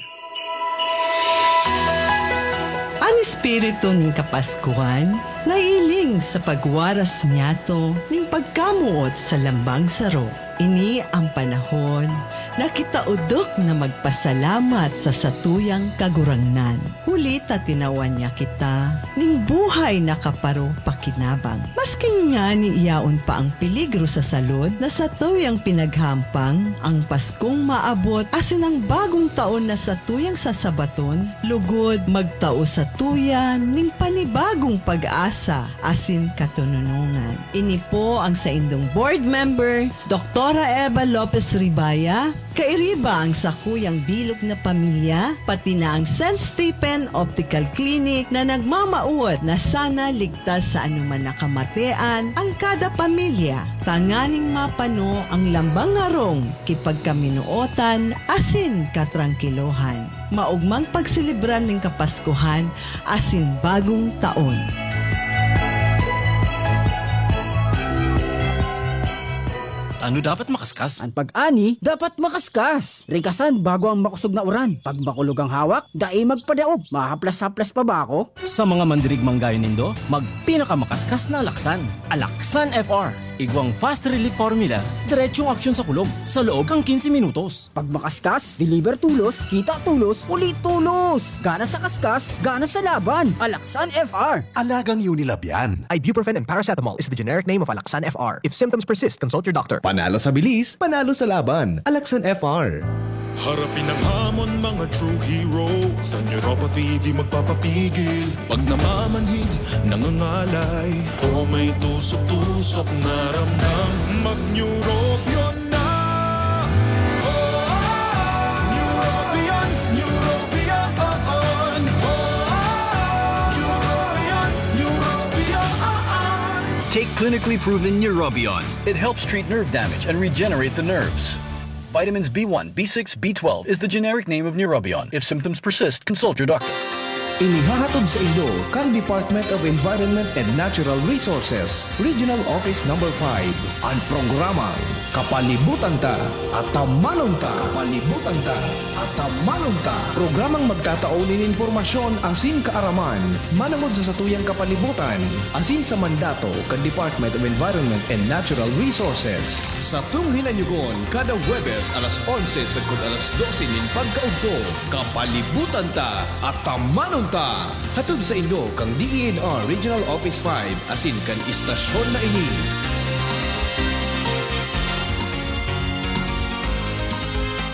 An espiritu nin Kapaskuhan nahihiling sa pagwaras niyato nin pagkamoot sa lambang saro. Ini an panahon na kita odok na magpasalamat sa satuyang Kagurangnan. Huli ta tinawan niya kita nin buhay na kaparo-pakinabang. Maski ngani yaon pa ang peligro sa salud na satuyang pinaghahampang, ang Paskong maabot asin ang Bagong Taon na satuyang sasabaton, lugod magtao satuya nin panibagong pag-asa asin katononongan. Ini po ang saindong board member, Doktora Eva Lopez Ribaya, kairiba ang sakuyang bilog na pamilya, pati na ang Saint Stephen Optical Clinic na nagmamawot na sana ligtas sa anuman na kamatean ang kada pamilya, tanganing mapano ang lambang harong ki pagkaminootan asin katrangkilohan. Maogmang pagselebrar nin Kapaskuhan asin Bagong Taon. Tano dapat makaskas? An pag-ani dapat makaskas. Rikasan bago ang makosog na uran. Pag makulog ang hawak, dai magpadaog. Mahaplas-haplas pa ba ako? Sa mga mandirigmang gayo nindo, magpinakamakaskas na Alaksan. Alaksan F R. Igwang fast relief formula, diretsong aksyon sa kulog, sa loob kan quince minutos. Pag makaskas, deliver tolos, kita tolos, uli tolos! Gana sa kaskas, gana sa laban! Alaksan F R! Alagang Unilab yan. Ibuprofen and paracetamol is the generic name of Alaxan F R. If symptoms persist, consult your doctor. Panalo sa bilis, panalo sa laban. Alaxan F R. Harapin ang hamon, mga true hero. Sa neuropathy, di magpapapigil. Pag namamanhid, nangangalay, o may tusok-tusok na ramdam, mag-Neurobion na! Oh, Neurobion, Neurobion, oh, oh. Neurobion, Neurobion, oh, oh. Take clinically proven Neurobion. It helps treat nerve damage and regenerate the nerves. Vitamins B one, B six, B twelve is the generic name of Neurobion. If symptoms persist, consult your doctor. Inihahatod sa inyo kan Department of Environment and Natural Resources, Regional Office Number five, an programang Kapalibutan Ta, Atamanon Ta. Kapalibutan Ta, Atamanon Ta. Programang magtatao nin impormasyon asin kaaraman manongod sa satuyang kapalibutan asin sa mandato kan Department of Environment and Natural Resources. Satong hinanyugon kada Huwebes alas onse sagkod alas dose nin pagkaudto. Kapalibutan Ta, Atamanon Ta! Hatod sa inyo kan D E N R Regional Office five asin kan istasyon na ini.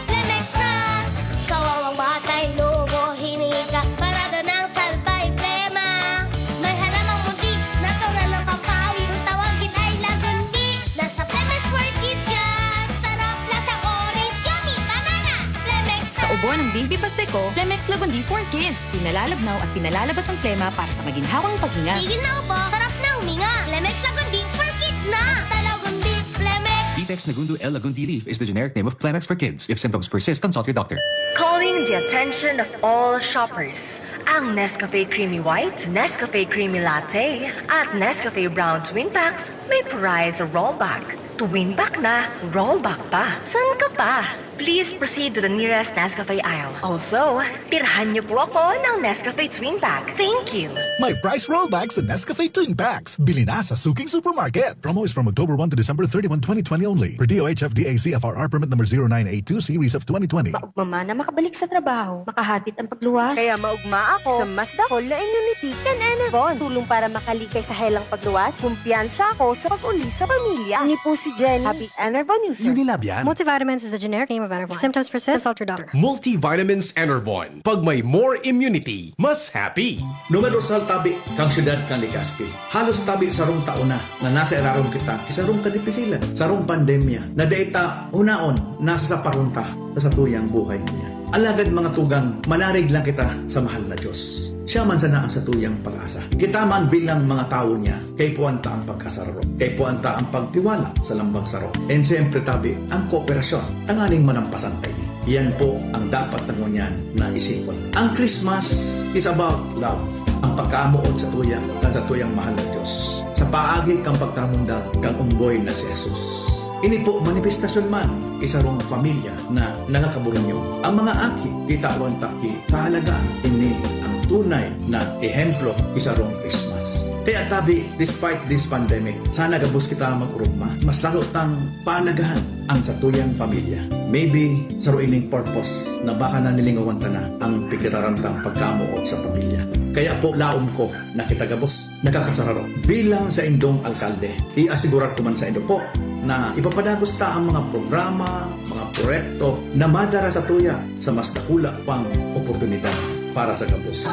Lemex na! Kawawang batay, lobo, hininga, parado ng salbay, plema. May halamang muntik, natural ng pampawi. Kung tawagin ay lagundi, nasa Lemex for Kids yan. Sarap, lasang orange, yummy, banana. Lemex Sa na! Ubo ng baby Pasteco, Lemex Lagundi for Kids. Pinalalabnaw at pinalalabas ang plema para sa maginhawang paghinga. Tigil na ubo, sarap na huminga. Lemex Lagundi for Kids na! Basta Lagundi, Lemex. D Text Nagundu L Lagundi leaf is the generic name of Kleenex for kids. If symptoms persist, consult your doctor. Calling the attention of all shoppers. Ang Nescafe Creamy White, Nescafe Creamy Latte, at Nescafe Brown Twin Packs may prize rollback. Twin Pack na, rollback pa. San ka pa? Please proceed to the nearest Nescafe aisle. Also, tirhan niyo po ako ng Nescafe Twin Pack. Thank you! May price rollback sa Nescafe Twin Packs. Bili na sa suking supermarket. Promo is from October one to December thirty-one, twenty twenty only. Per D O H F D A C F R R permit number zero nine eight two series of twenty twenty. Maugma man na makabalik sa trabaho, makahatid ang pagluwas. Kaya maugma ako sa mas dakol na immunity kan Enervon. Tulong para makalikay sa helang pagluwas. Kumpiyansa ako sa pag-uli sa pamilya. Ini po si Jenny. Happy Enervon user. Unilab yan. Multivitamins is the generic name of Enervon. If symptoms persist, consult your doctor. Multivitamins Enervon. Pag may more immunity, mas happy. Numerosal tabi kan syudad kan Legazpi. Halos tabi sarong taon na na nasa irarom kita ki sarong kadipisilan, sarong pandemya na dai ta hunaon nasasaparon ta sa satuyang buhay ngunyan. Alagad, mga tugang, manarig lang kita sa mahal na Diyos. Siya man sana ang satuyang pag-asa. Kita man bilang mga tawo niya, kaipuhan ta ang pagkasararo. Kaipuhan ta ang pagtiwala sa lambang saro. And siyempre, tabi, ang kooperasyon tanganing manampasan ta ini. Iyan po ang dapat na ngunyan na isipon. Ang Christmas is about love. Ang pagkaamoot sa tuya, kan sa tuyang mahal na Diyos. Sa paagi kang pagkamundag kang umboy na si Jesus. Ini po manifestasyon man ki sarong pamilya na nagkakaburunyog. Ang mga aki, kitawan ta ki kahalagahan. Ini ang tunay na ehemplo ki sarong Christmas. Kaya tabi, despite this pandemic, sana gabos kita mag-urugma. Mas lalo tang pahalagahan ang satuyang pamilya. Maybe, saro ining purpose na baka nanilingawan ta na ang pigkataram tang pagkamoot sa pamilya. Kaya po, laom ko na kita gabos nakakasararo. Bilang sa indong alkalde, i-asigurar ko man sa indo po na ipapadagos ta ang mga programa, mga proyekto na madara sa tuya sa mas dakula pang oportunidad para sa gabos.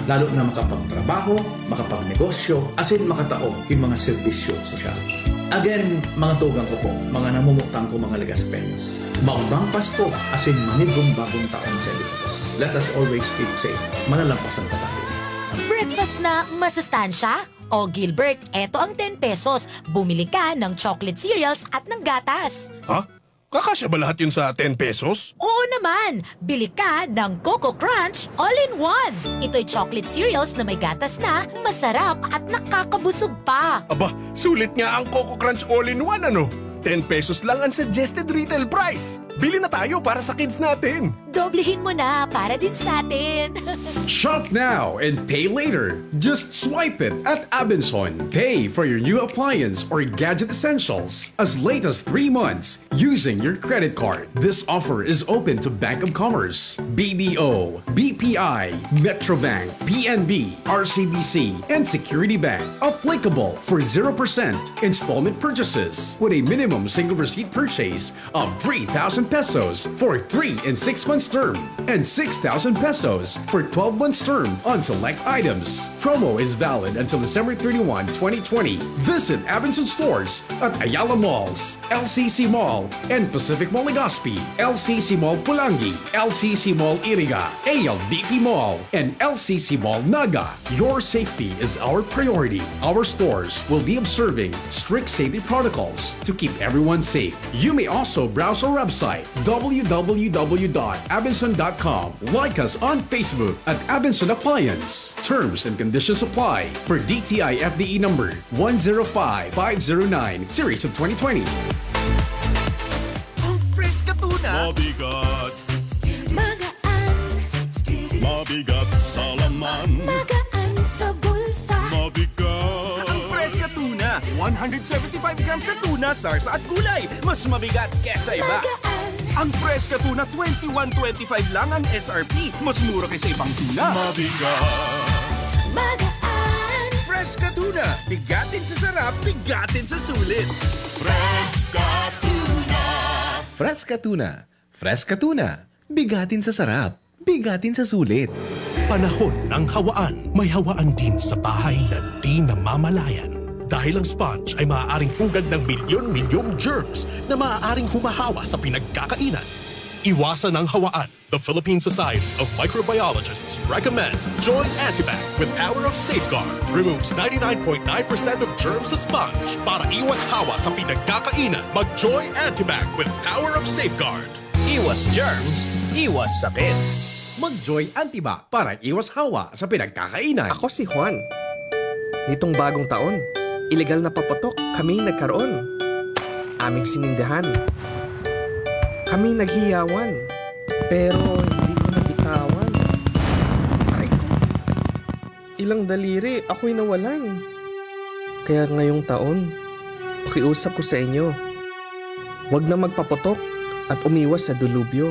Lalo na makapagtrabaho, makapagnegosyo, asin makatao ki mga serbisyo sosyal. Again, mga tugang ko po, mga namumutang ko, mga Legaspeños, magbang Pasko asin manigong bagong taon sa inyo. Let us always keep safe. Malalampasan pa tayo. Breakfast na masustansya? O Gilbert, eto ang ten pesos. Bumili ka ng chocolate cereals at ng gatas. Ha? Kakasya ba lahat yun sa ten pesos? Oo naman! Bili ka ng Coco Crunch All-in-One. Ito'y chocolate cereals na may gatas na, masarap at nakakabusog pa. Aba, sulit nga ang Coco Crunch All-in-One, ano? Ten pesos lang ang suggested retail price. Bili na tayo para sa kids natin. Doblehin mo na para din sa atin. Shop now and pay later. Just swipe it at Abenson. Pay for your new appliance or gadget essentials as late as three months using your credit card. This offer is open to Bank of Commerce, B D O, B P I, Metrobank, P N B, R C B C, and Security Bank. Applicable for zero percent installment purchases with a minimum single receipt purchase of three thousand pesos for three and six months term and six thousand pesos for twelve months term on select items. Promo is valid until December thirty-one, twenty twenty. Visit Abenson stores at Ayala Malls, L C C Mall, and Pacific Mall Legazpi, L C C Mall Pulangi, L C C Mall Iriga, A L D P Mall, and L C C Mall Naga. Your safety is our priority. Our stores will be observing strict safety protocols to keep everyone safe. You may also browse our website, w w w dot abenson dot com. Like us on Facebook at Abenson Appliance. Terms and conditions apply. Per D T I F D E number one zero five five zero nine, series of twenty twenty. Ang fresh ka tuna. Mabigat. Magaan. Mabigat sa laman. Magaan sa bulsa. Mabigat. Ang fresh ka tuna. one hundred seventy-five grams na tuna, sarsa at gulay. Mas mabigat kesa iba. Magaan. Ang fresh ka tuna, twenty-one twenty-five lang ang S R P. Mas mura kaysa ibang tuna. Mabigat. Magaan. Fresh ka tuna. Bigatin sa sarap, bigatin sa sulit. Fresh ka tuna. Fresh ka tuna. Fresh ka tuna. Bigatin sa sarap. Bigatin sa sulit. Panahon ng hawaan. May hawaan din sa bahay na di namamalayan. Dahil ang sponge ay maaaring pugad ng milyon-milyong germs na maaaring humahawa sa pinagkakainan. Iwasan ang hawaan. The Philippine Society of Microbiologists recommends Joy Antibac with power of safeguard. Removes ninety-nine point nine percent of germs sa sponge. Para iwas hawa sa pinagkakainan, mag-Joy Antibac with power of safeguard. Iwas germs, iwas sakit. Mag-Joy Antibac para iwas hawa sa pinagkakainan. Ako si Juan. Nitong bagong taon, ilegal na paputok kami nagkaroon. Aming sinindihan. Kami naghiyawan. Pero hindi ko nabitawan. Aray ko. Ilang daliri, ako'y nawalan. Kaya ngayong taon, pakiusap ko sa inyo, wag na magpaputok at umiwas sa delubyo.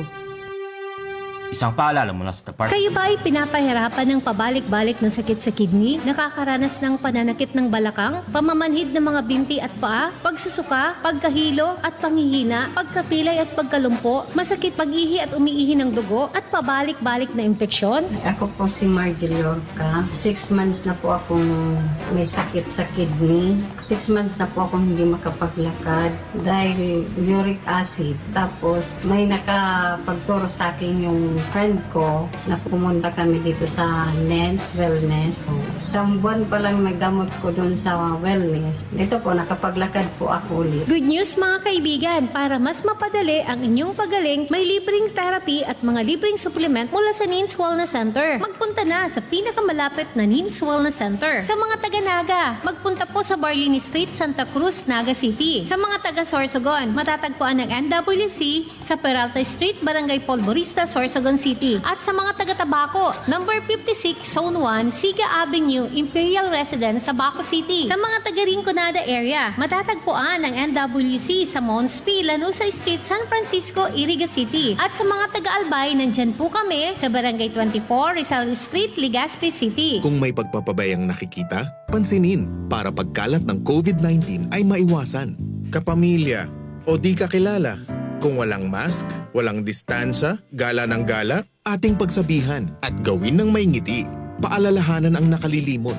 Isang paalala mula sa Department. Kayo ba ay pinapahirapan ng pabalik-balik na sakit sa kidney? Nakakaranas ng pananakit ng balakang, pamamanhid ng mga binti at paa, pagsusuka, pagkahilo at panghihina, pagkapilay at pagkalumpo, masakit pag-ihi at umiihi ng dugo, at pabalik-balik na impeksyon? Ako po si Margie Lorca. Six months na po akong may sakit sa kidney. Six months na po akong hindi makapaglakad dahil uric acid. Tapos may nakapagturo sa akin yung friend ko na pumunta kami dito sa Nens Wellness. Isang buwan pa lang nagamot ko doon sa wellness. Dito po, nakapaglakad po ako ulit. Good news, mga kaibigan! Para mas mapadali ang inyong pagaling, may libreng therapy at mga libreng supplement mula sa Nens Wellness Center. Magpunta na sa pinakamalapit na Nens Wellness Center. Sa mga taga Naga, magpunta po sa Barlini Street, Santa Cruz, Naga City. Sa mga taga Sorsogon, matatagpuan ang N W C sa Peralta Street, Barangay Polvorista, Sorsogon City. At sa mga taga Tabaco, number fifty-six, Zone one, Siga Avenue, Imperial Residence, Tabaco City. Sa mga taga Rinconada area, matatagpuan ang N W C sa Mons P, Lanusa Street, San Francisco, Iriga City. At sa mga taga Albay, nandyan po kami sa Barangay twenty-four, Rizal Street, Legazpi City. Kung may pagpapabayang nakikita, pansinin para pagkalat ng covid nineteen ay maiwasan. Kapamilya o di kakilala, kung walang mask, walang distansya, gala ng gala, ating pagsabihan at gawin ng may ngiti. Paalalahanan ang nakalilimot.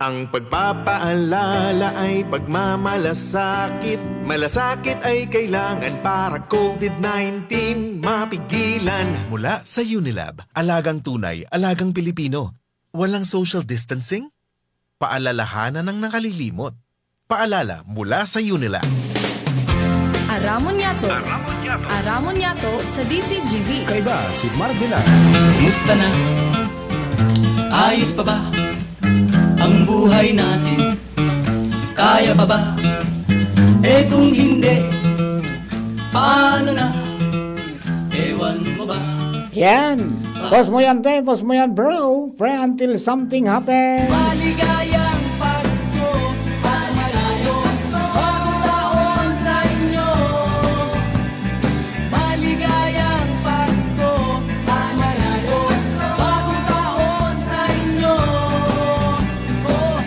Ang pagpapaalala ay pagmamalasakit. Malasakit ay kailangan para covid nineteen mapigilan. Mula sa Unilab, alagang tunay, alagang Pilipino. Walang social distancing? Paalalahanan ang nakalilimot. Paalala mula sa Unilab. Aramon Yato. Aramon Yato sa D Z G B. Kaiba si Marvela. Kumusta na? Ayos pa ba ang buhay natin? Kaya pa ba? Eh, kung hindi, paano na? Ewan mo ba? Yan. Pause mo yan, te. Pause mo yan, bro. Pray until something happens. Maligayang Pasko at maligayang bagong taon sa inyo. Maligayang Pasko at maligayang bagong taon sa inyo. Oh.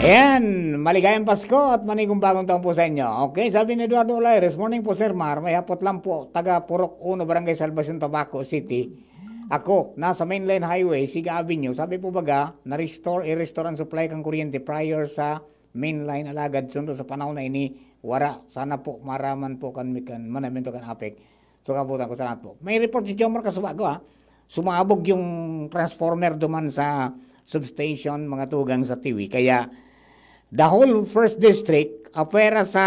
Ayan, maligayang Pasko at manigong bagong taon po sa inyo. Okay, sabi ni Eduardo Olaires, "Morning po, Sir Mar. May hapot lang po, taga Purok Uno, Barangay Salvacion, Tabaco City. Ako, nasa Main Line Highway, Siga Avenue. Sabi po baga, na-restore, i-restore ang supply kan kuryente prior sa main line, alagad sundo sa panahon na ini, wara. Sana po, maraman po kan, kan manamento kan APEC." So, kabutan ko, salamat po. May report si Jomar Kasubago, ha. Sumabog yung transformer duman sa substation, mga tugang sa Tiwi. Kaya, the whole first district, apwera sa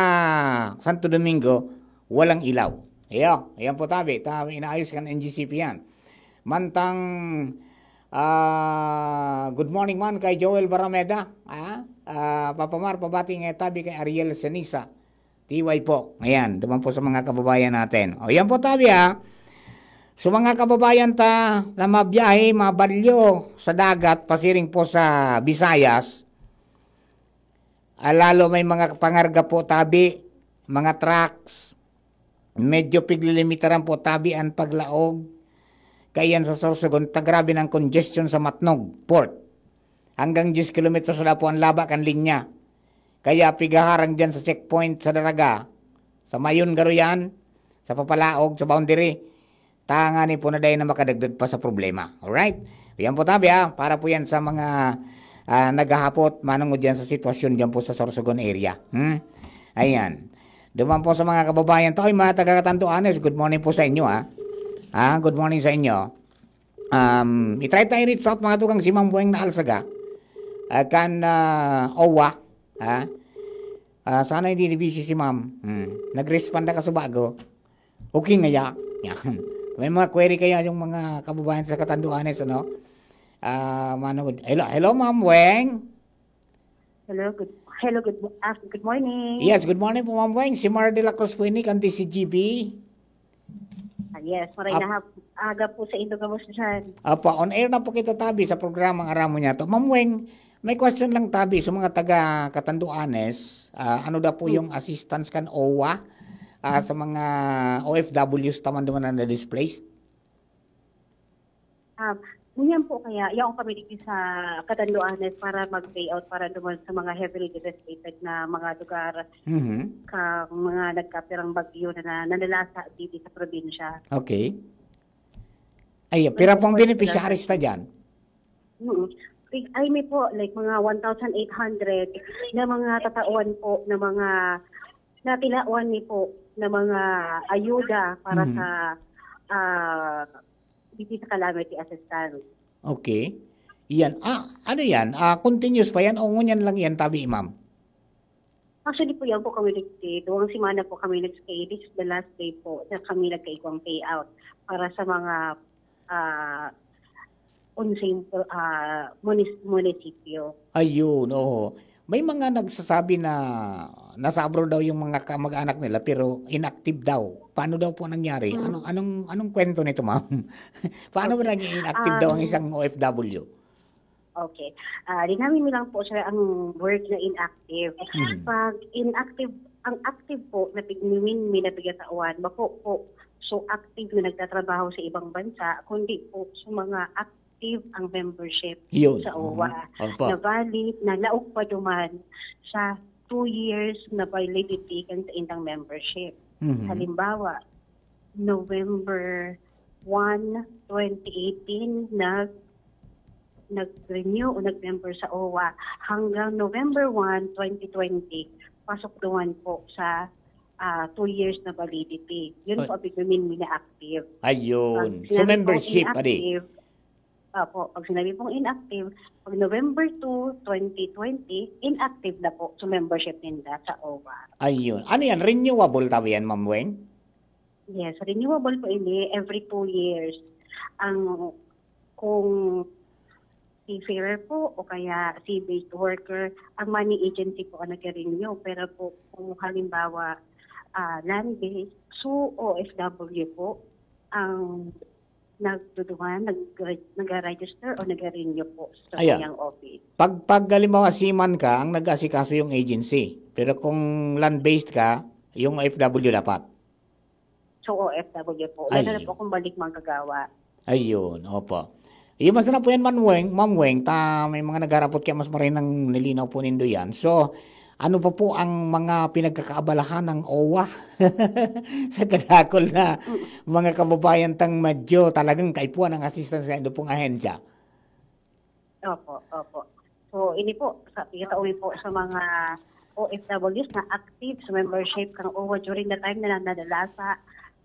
Santo Domingo, walang ilaw. Iyo, ayan po tabi. Tabi, inaayos kan N G C P yan. Mantang, ah, good morning man kay Joel Barameda. Ah, ah, Papa Mar, pabati nga tabi kay Ariel Senisa. T Y po. Ayan, duman po sa mga kababayan natin. O, yan po tabi, ha. So, mga kababayan ta na mabiyahe, mabalyo sa dagat, pasiring po sa Visayas, ah, lalo may mga pangarga po tabi, mga trucks, medyo piglilimitaran po tabi ang paglaog. Kaya yan sa Sorsogon, ta grabe ng congestion sa Matnog Port. Hanggang diyes kilometros na po ang laba kan linya. Kaya pigaharang dyan sa checkpoint sa Daraga, sa Mayon garo yan, sa papalaog, sa boundary, tangani po na dahil na makadagdag pa sa problema. Alright? Yan po tabi, ha, para po yan sa mga, ah, naghahapot, manungod yan sa sitwasyon dyan po sa Sorsogon area. Hmm? Ayan. Duman po sa mga kababayan tayo, mga taga Catanduanes, good morning po sa inyo, ha. Ha, good morning sa inyo. Um, i-try tayo reach out, mga tugang, si Ma'am Weng na Alsaga. Ah, kan, ah, owa, ha. Ah, sana hindi ni busy si Ma'am. Hmm. Nag-respond na ka sa bago. Okay nga ya. Yan. May mga query kaya yung mga kababayan sa Catanduanes, ano? Ah, manood. Hello, hello, Ma'am Weng. Hello, good, hello, good mo-, ah, good morning. Yes, good morning po, Ma'am Weng. Si Mar de la Cruz po ini, kan D C G B. Ah, yes, maray Ap- na hap-, aga po sa indo gabos dyan. Apo, on air na po kita tabi sa programang Aram Mo Niya To. Ma'am Weng, may question lang tabi sa mga taga Catanduanes. Ah, ano daw po Hmm. yung assistance kan owa, ah, sa mga O F Ws taman duman na na-displaced? Ah, ngunyan po kaya, yaon kami dito sa Catanduanes para mag-payout para duman sa mga heavily devastated na mga lugar Mhm. kang mga nagkapirang bagyo na, na nanalasa dito sa probinsya. Okay. Ay, May pira pong po beneficiaries ta dyan? Mm. Ay, may po, like, mga one thousand eight hundred na mga tatawan po, na mga natilawan ni po na mga ayuda para Mhm. sa, ah, dito sa calamity assistance. Okay. Yan. Ah, ano yan? Ah, continuous pa yan o ngunyan lang yan, tabi, ma'am? Actually po, yan po kami nagti-, duwang semana po kami nag-stay. This is the last day po na kami nagkaigwang payout para sa mga, ah, unsing, ah, munis-, munisipyo. Ayun, oo. May mga nagsasabi na nasa abroad daw yung mga kamag-anak nila pero inactive daw. Paano daw po nangyari? Mm. Ano, anong, anong kwento nito, ma'am? Paano ba Okay. naging inactive daw ang Um, isang O F W? Okay. Ah, linawin mo lang po, sir, ang word na inactive. Mhm. Pag inactive, ang active po na pigniwin mi na pigatawan, bako po so active na nagtatrabaho sa ibang bansa, kundi po sa mga active ang membership Yun. sa Mhm. owa Opo. na valid, na laog pa duman sa two years na validity kan sa indang membership. Mhm. Halimbawa, November one, twenty eighteen, nag-, nag-renew o nag-member sa owa. Hanggang November one, twenty twenty, pasok duman po sa, ah, two years na validity. Yun Ay. po ang pigmimin na active. Ayun. Pag So, sinabi pong membership, adi? inactive, opo, pag sinabi pong inactive, pag November two, twenty twenty, inactive na po sa membership ninda sa owa. Ayun. Ano yan? Renewable tabi yan, Ma'am Weng? Yes, renewable po ini every two years. Ang, kung seafarer po o kaya sea-based worker, ang money agency po ang nagre-renew. Pero po, kung halimbawa, ah, land-based, so O F W po ang nagduduman, nag-, nag-register o nagre-renew po sa Ayan. kanyang office. Pag, pag halimbawa seaman ka, ang nag-aasikaso yung agency. Pero kung land-based ka, yung O F W dapat. So, O F W po. Lalo na Ayun. po kung balik manggagawa. Ayun, opo. Iyo, mas na po yan, Ma'am Weng, Ma'am Weng, ta may mga nagharapot kaya mas maray nang nilinaw po nindo yan. So, ano pa po ang mga pinagkakaabalahan ng owa sa kadakol na Mm. mga kababayan tang medyo talagang kaipuhan ng assistance sa indo pong ahensya? Opo, opo. So, ini po, sa, pinatauwi po sa mga O F Ws na active sa membership kang owa during the time na nadalasa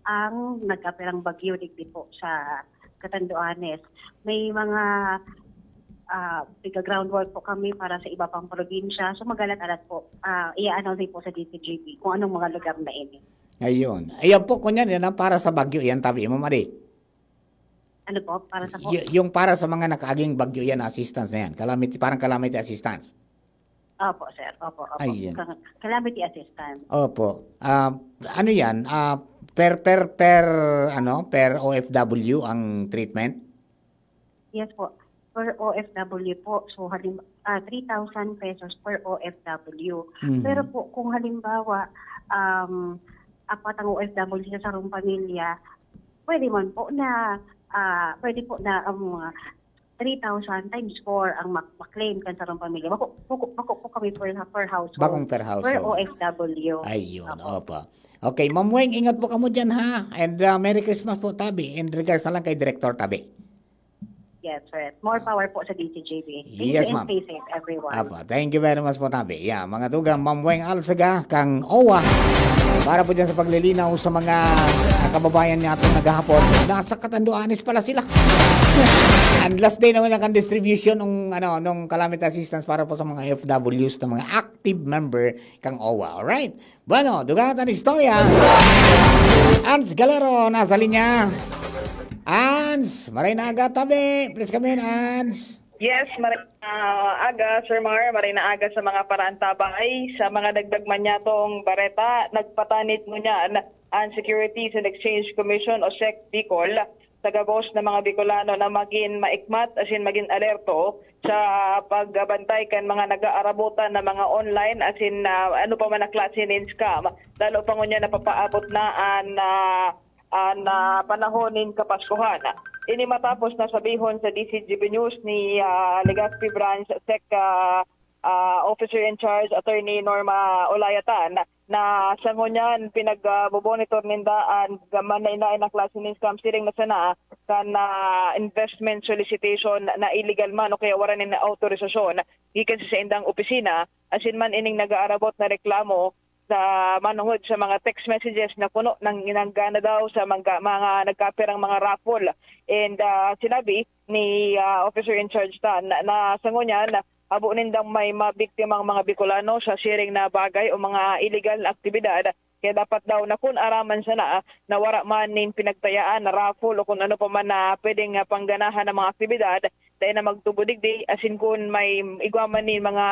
ang nagkapirang bagyo digdi po sa Catanduanes. May mga, ah, piga-groundwork po kami para sa iba pang probinsya. So, magalat-alat po, ah, i-announce po sa D C G B kung anong mga lugar na ini. Ayun. Ayan po, kunyan, yan ang para sa bagyo. Yan, tabi mo, Mari. Ano po? Para sa po? Y-, yung para sa mga nakaaging bagyo yan, assistance na yan. Calamity, parang calamity assistance. Opo, sir. Opo, opo. Ayun. Ka-, calamity assistance. Opo. Ah, ano yan? Ah, per, per, per, ano, per O F W ang treatment? Yes po. Per O F W po. So, halim-, ah, three thousand pesos per O F W. Mhm. Pero po, kung halimbawa, um, apat ang O F W sa sarong pamilya, pwede man po na, ah, pwede po na, um, three thousand times four ang mak-, maklaim kan sarong pamilya. Bako, bako, bako po kami per, per household. Bakong per household. Per O F W. Ayun, Opo. opo. Okay, Ma'am Weng, ingat po kamo dyan, ha? And, ah, Merry Christmas po, tabi. And regards na lang kay Director, tabi. Yes, sir. More power po sa D C G B. Thank you and stay safe, everyone. Apa, thank you very much po, tabi. Yeah, mga tugang, Ma'am Weng Alsaga, kang owa, para po dyan sa paglilinaw sa mga, ah, kababayan natin naghahapon. Nasa Catanduanes pala sila. And last day naman yan kan distribution ng, ano, ng calamity assistance para po sa mga F W Ws na mga active member kang owa. Alright? Bueno, dugang ta an istorya. Ans Galero, nasa linya. Ans, maray na aga, tabi. Please come in, Ans. Yes, maray na aga, Sir Mar. Maray na aga sa mga paraantabay. Sa mga dagdag man niya tong bareta, nagpatanid ngunyan ang Securities and Exchange Commission o sec Bicol sa gabos na mga Bicolano na magin maikmat asin magin alerto sa pagbantay kan mga nag-aarabotan na mga online asin, ah, ano pa man na klase nin scam. Lalo pa ngunyan napapaabot na an, ah, an, ah, panahon nin Kapaskuhan. Ini matapos na sabihon sa D C G B News ni, ah, Legazpi Branch sec, ah, ah, Officer in Charge Attorney Norma Olayatan na sa ngunyan pinagmonitor ninda an gaman na inain na klase nin scam siring na sana kan, ah, investment solicitation na illegal man o kaya wala nin autorisasyon gikan sa saindang opisina, asin man ining nag-aarabot na reklamo sa manongod sa mga text messages na puno ng inanggana daw sa mga, mga nagkapirang mga raffle. And, ah, sinabi ni, ah, Officer in Charge Tan na, na sa ngunyan, habo nindang may mabiktimang mga Bicolano sa siring na bagay o mga illegal na aktibidad. Kaya dapat daw na kun araman sana na wara man nin pinagtayaan na raffle o kung ano pa man na pwedeng, ah, pangganahan ng mga aktibidad, dai na magtubo digdi, asin kun may igwa man nin mga,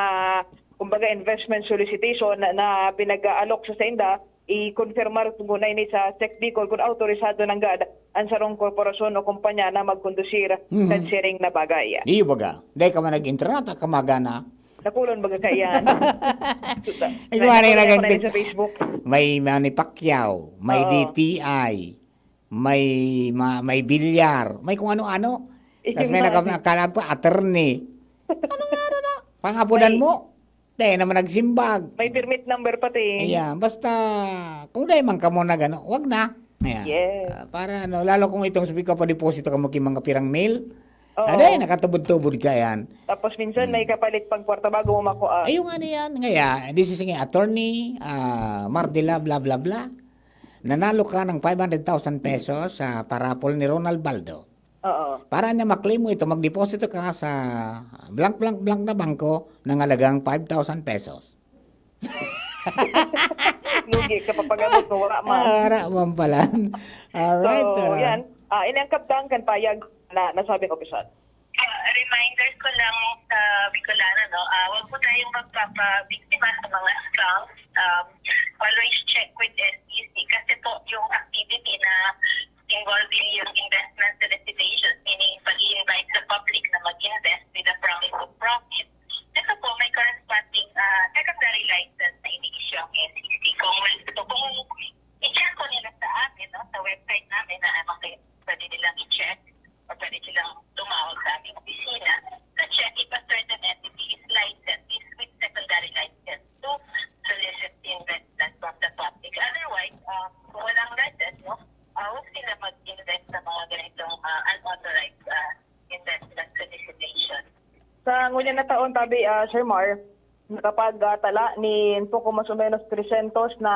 kumbaga, investment solicitation na, na pinag-aalok sa sainda, i-konfirmar ngunyan ini sa sec Bicol kun autorisado nanggad an sarong korporasyon o kumpanya na magkondusir Mhm. kan siring na bagay. Iyo baga, dai ka man nag-entrata, kamagana. Nakulon baga kaiyan. Ay, Ay, wala nakulon na ako na nagtik-, sa Facebook. May Manny Pacquiao, may Oo. D T I, may ma-, may bilyar, may kung ano-ano. Tas Yung may mga naka-, akala pa, attorney. Ano nga ano na? Pangapunan May mo? Dai naman nagsimbag. May permit number pati. Ayan, basta, kung dai man kamo nag-ano, wag na. Ayan. Yes. Ah, para ano, lalo kung itong sabi ka pa deposito ka mo ki mga pirang mil. Oo. Aday, nakatubod-tubod ka yan. Tapos minsan may Hmm. kapalit pang kwarta bago mo makuha. Ayun nga na yan. Ngaya, this is nga attorney, ah, Mardila, bla, bla, bla. Nanalo ka ng five hundred thousand pesos sa parapol ni Ronald Baldo. Oo. Para niya maklimo ito, magdeposito ka sa blank, blank, blank na bangko ng halagang five thousand pesos. Lugi ka pa pag-abot mo, wala man. Ah, wala man pala. Alright, So, ah. yan. Ah, ini ang kabtang kan payag na nasabing opisyal. Ah, reminder ko lang sa Bicolano, no? Ah, wag po tayong magpapabiktima sa mga scams. Um, always check with S E C kasi po yung activity na involving yung investment solicitation, meaning pag-i-invite sa public na mag-invest with a promise of profit, ito po may corresponding, ah, secondary license na ini-issue ang S E C. Kung, so, kung i-check ko nila sa amin, no, sa website namin na, ah, okay, pwede nilang i-check o pwede silang tumawag sa aming opisina to check if a certain entity is licensed, is with secondary license to solicit investment from the public. Otherwise, um, kung walang license, no, ah, huwag sila mag-invest sa mga ganitong, ah, unauthorized, ah, investment solicitation. Sa ngunyan na taon, tabi, ah, Sir Mar, nakapagtala nin poko mas o menos tresyentos na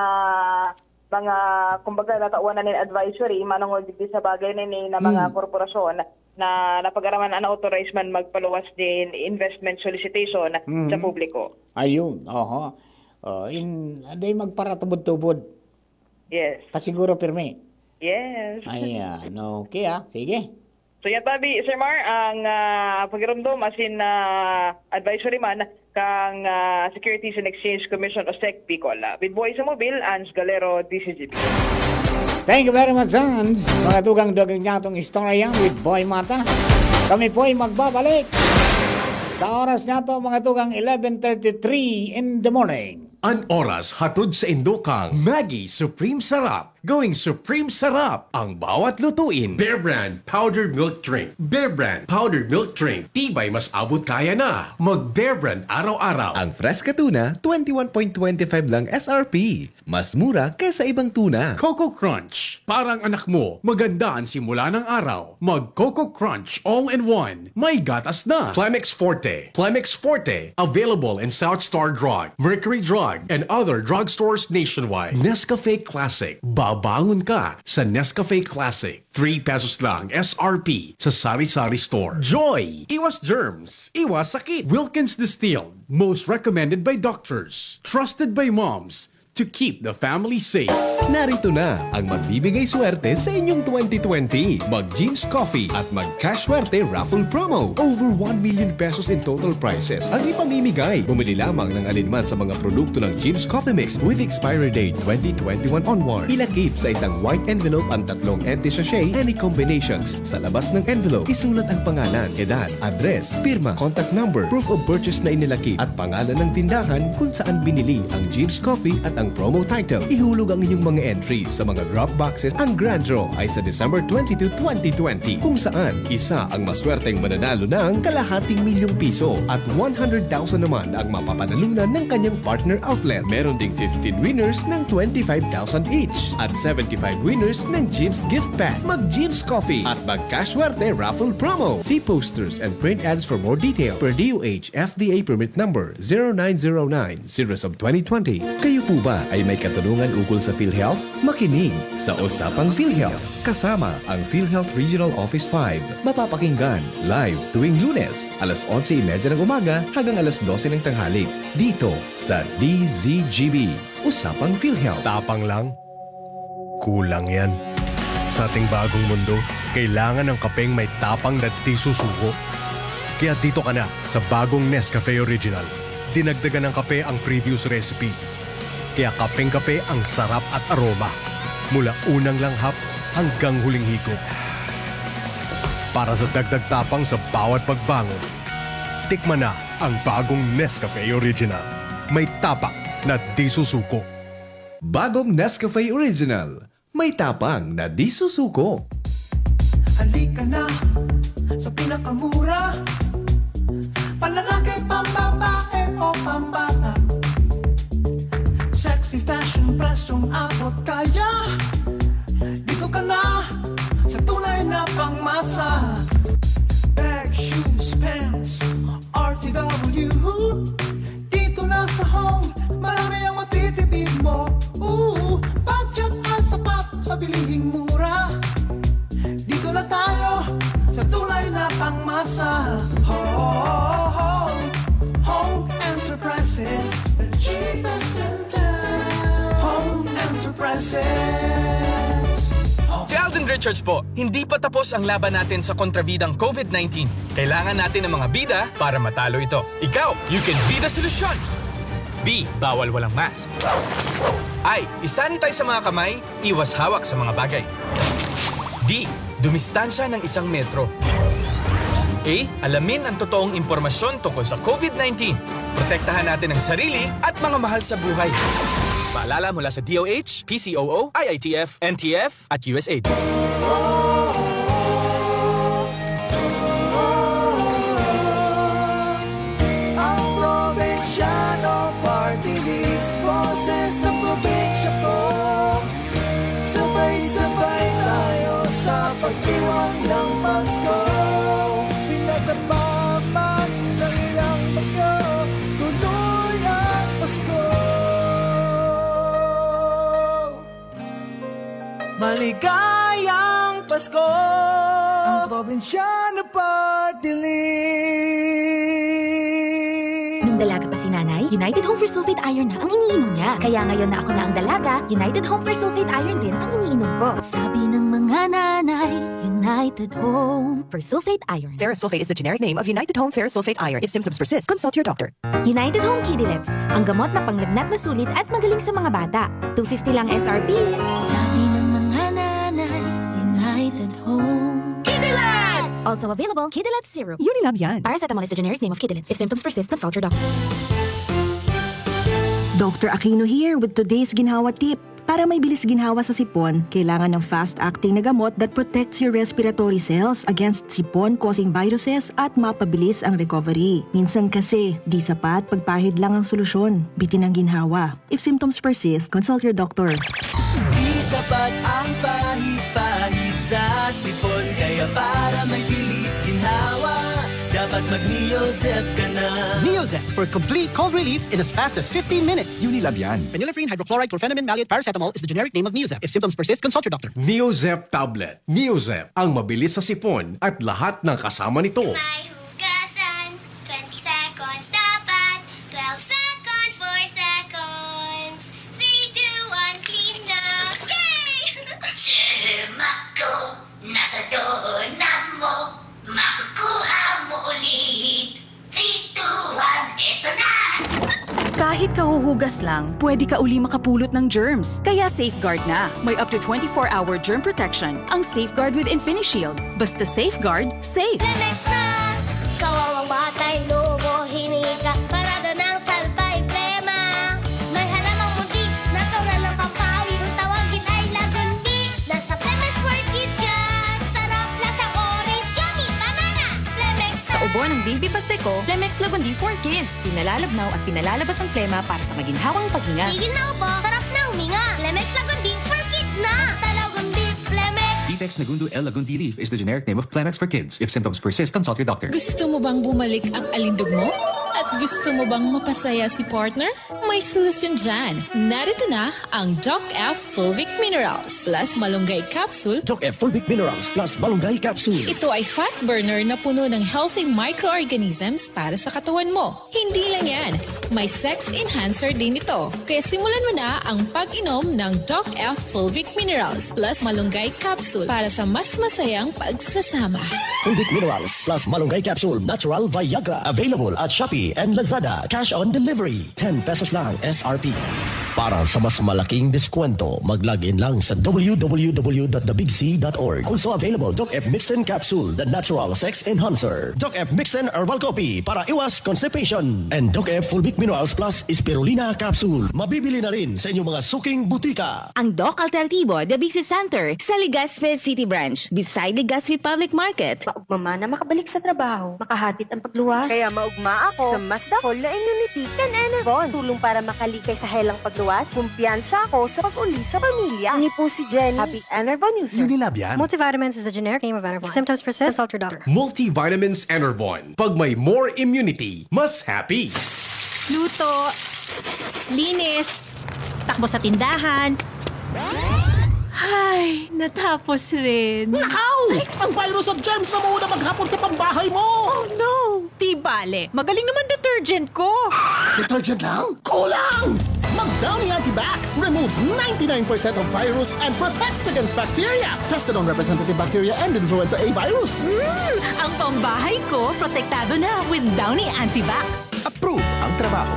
mga, kumbaga, natawan na nin advisory, manongod digdi sa bagay na ini na mga Hmm. korporasyon na napag-araman, unauthorized man magpaluwas nin investment solicitation Hmm. sa publiko. Ayun, oho. Oh, in, anday magparatubod-tubod. Yes. Pasiguro pirmi. Yes. Ayan, okay ah. Sige. So, yan tabi, Sir Mar, ang, ah, pagiromdom, as in, ah, advisory man kang, ah, Securities and Exchange Commission o sec Bicol. Ah, with Boy sa Mobil, Ans Galero, D C G B. Thank you very much, Ans. Mga tugang, dugang niya itong istorya yan with Boy Mata. Kami po'y magbabalik sa oras niya to, mga tugang, eleven thirty-three in the morning. An oras hatod sa indo kang Maggi Supreme Sarap. Going Supreme Sarap ang bawat lutuin. Bear Brand Powdered Milk Drink. Bear Brand Powdered Milk Drink. Tibay mas abot kaya na. Mag Bear Brand araw-araw. Ang Fresca Tuna, twenty-one point twenty-five lang S R P. Mas mura kaysa ibang tuna. Coco Crunch, parang anak mo, maganda ang simula ng araw. Mag Coco Crunch all-in-one, may gatas na. Clemix Forte, Clemix Forte, available in South Star Drug, Mercury Drug, and other drugstores nationwide. Nescafe Classic, babangon ka sa Nescafe Classic. Three pesos lang S R P sa sari-sari store. Joy, iwas germs, iwas sakit. Wilkins Distilled, most recommended by doctors, trusted by moms, to keep the family safe. Narito na ang magbibigay swerte sa inyong twenty twenty. Mag Jim's Coffee at mag Cash Swerte Raffle Promo. Over one million pesos in total prizes ang ipamimigay. Bumili lamang ng alinman sa mga produkto ng Jim's Coffee Mix with expiry date twenty twenty-one onward. Ilakip sa isang white envelope ang tatlong empty sachet, any combinations. Sa labas ng envelope, isulat ang pangalan, edad, address, pirma, contact number, proof of purchase na inilakip, at pangalan ng tindahan kung saan binili ang Jim's Coffee at ang promo title. Ihulog ang inyong mga entries sa mga drop boxes. Ang grand draw ay sa December twenty-two, twenty twenty, kung saan isa ang maswerteng mananalo ng kalahating milyong piso at one hundred thousand naman ang mapapanalunan ng kanyang partner outlet. Meron ding fifteen winners ng twenty-five thousand each at seventy-five winners ng Jim's Gift Pack. Mag Jim's Coffee at mag Cash Swerte Raffle Promo. See posters and print ads for more details. Per D O H F D A permit number zero nine zero nine, series of twenty twenty. Kayo po ba ay may katanungan ukol sa PhilHealth? Makinig sa Usapang PhilHealth kasama ang PhilHealth Regional Office five. Mapapakinggan live tuwing Lunes, alas onse y media ng umaga hanggang alas dose ng tanghali, dito sa D Z G B. Usapang PhilHealth. Tapang lang? Kulang yan. Sa ating bagong mundo, kailangan ng kapeng may tapang na di susuko. Kaya dito ka na sa bagong Nescafe Original. Dinagdagan ng kape ang previous recipe. Kaya kapeng-kape ang sarap at aroma. Mula unang langhap hanggang huling higop. Para sa dagdag tapang sa bawat pagbangon, tikman na ang bagong Nescafe Original. May tapang na di susuko. Bagong Nescafe Original. May tapang na di susuko. Halika na sa pinakamura. Panlalaki, pambabae o pambata. Sexy fashion, presyong abot kaya. Dito ka na sa tunay na pangmasa. Bag, shoes, pants, R T W. Dito na sa Home, marami ang matitipid mo. Ooh, budget ay sapat sa bilihing mura. Dito na tayo sa tunay na pangmasa. Home, Home Enterprises, the cheapest in town. Home Enterprises. Si Alden Richards po, hindi pa tapos ang laban natin sa kontrabidang covid nineteen. Kailangan natin ng mga bida para matalo ito. Ikaw, you can be the solution! B, bawal walang mask. I, isanitize sa mga kamay, iwas hawak sa mga bagay. D, dumistansya ng isang metro. A, alamin ang totoong impormasyon tungkol sa covid nineteen. Protektahan natin ang sarili at mga mahal sa buhay. Paalala mula sa D O H, P C O O, I I T F, N T F, at U S A I D. Ang Probinsyano Party List, boses ng probinsya ko. Sabay-sabay tayo sa pagdiwang ng Pasko. Pinagdamdaman ng ilang bagyo, tuloy ang Pasko. Maligayang Pasko! Ang Probinsyano Party List! Nung dalaga pa si nanay, United Home Fersulfate Iron na ang iniinom niya. Kaya ngayon na ako na ang dalaga, United Home Fersulfate Iron din ang iniinom ko. Sabi ng mga nanay, United Home Fersulfate Iron. Ferrosulfate is the generic name of United Home Ferrosulfate Iron. If symptoms persist, consult your doctor. United Home Kidilets, ang gamot na panglagnat na sulit at magaling sa mga bata. Two fifty lang S R P. Sabi ng mga nanay, United Home. Kidilets! Also available, Kidilets Syrup. Unilab yan. Paracetamol is the generic name of Kidilets. If symptoms persist, consult your doctor. Doctor Aquino here with today's ginhawa tip. Para may bilis ginhawa sa sipon, kailangan ng fast-acting na gamot that protects your respiratory cells against sipon-causing viruses at mapabilis ang recovery. Minsan kasi, di sapat pagpahid lang ang solusyon. Bitin ang ginhawa. If symptoms persist, consult your doctor. Di sapat ang pahid-pahid sa sipon. Kaya para may bilis ginhawa, dapat mag-Neozep ka na. Neozep for complete cold relief in as fast as fifteen minutes. Unilab yan. Phenylephrine, hydrochloride, chlorphenamine, maleate, paracetamol is the generic name of Neozep. If symptoms persist, consult your doctor. Neozep tablet. Neozep, ang mabilis sa sipon at lahat ng kasama nito. May hugasan, twenty seconds dapat, twelve seconds, four seconds, three, two, one, clean na! Yay! Tsehema ko, nasa doorknob mo, makukuha mo ulit. Three, two, one, eto na! Kahit kahuhugas lang, pwede ka uli makapulot ng germs. Kaya safeguard na. May up to twenty-four hour germ protection ang Safeguard with InfiniShield. Basta safeguard, safe. Lemex na! Kawawang batay, lobo, hinika, parada ng salbay, plema. May halamang munti, natural na pampawi. Kung tawagin ay lagundi, nasa Lemex World Kids yan! Sarap, lasang orange, yummy, banana! Lemex Sa ubo ng baby Pasteco, Lemex Lagundi for Kids. Pinalalabnaw at pinalalabas ang plema para sa maginhawang paghinga. Tigil na ubo, sarap na huminga. Lemex Lagundi for Kids na! Basta Lagundi, Lemex! Ditex Nagundo L Lagundi Leaf is the generic name of Clemex for kids. If symptoms persist, consult your doctor. Gusto mo bang bumalik ang alindog mo? At gusto mo bang mapasaya si partner? May solusyon dyan. Narito na ang Doc F Fulvic Minerals plus Malunggay Capsule. Doc F Fulvic Minerals plus Malunggay Capsule. Ito ay fat burner na puno ng healthy microorganisms para sa katawan mo. Hindi lang yan, may sex enhancer din ito. Kaya simulan mo na ang pag-inom ng Doc F Fulvic Minerals plus Malunggay Capsule para sa mas masayang pagsasama. Fulvic Minerals plus Malunggay Capsule Natural Viagra. Available at Shopee and Lazada. Cash on delivery. Ten pesos lang S R P. Para sa mas malaking diskwento, mag-log in lang sa www.thebigc.org. Also available, Doc F Mixten Capsule, the natural sex enhancer. Doc F Mixten Herbal Coffee para iwas constipation. And Doc F Fulvic Minerals Plus Spirulina Capsule. Mabibili na rin sa inyong mga suking butika. Ang Doc Alternativo, The Big C Center, sa Legazpi City Branch, beside Legazpi Public Market. Maugma man na makabalik sa trabaho, makahatid ang pagluwas. Kaya maugma ako sa mas dakol na immunity kan Enervon. Tulong para makalikay sa helang pagluwas. Kumpiyansa ako sa pag-uli sa pamilya. Ini po si Jenny, Happy Enervon user. Unilab yan. Multivitamins is the generic name of Enervon. If symptoms persist, consult your doctor. Multivitamins Enervon. Pag may more immunity, mas happy. Luto. Linis. Takbo sa tindahan. Ay, natapos rin. Nakaw! Ang virus at germs na mauna maghapon sa pambahay mo! Oh no! Di bale, magaling naman detergent ko. Detergent lang? Kulang! Mag Downy Antibac removes ninety-nine percent of virus and protects against bacteria. Tested on representative bacteria and influenza A virus. Mm, ang pambahay ko, protektado na with Downy Antibac. Approve ang trabaho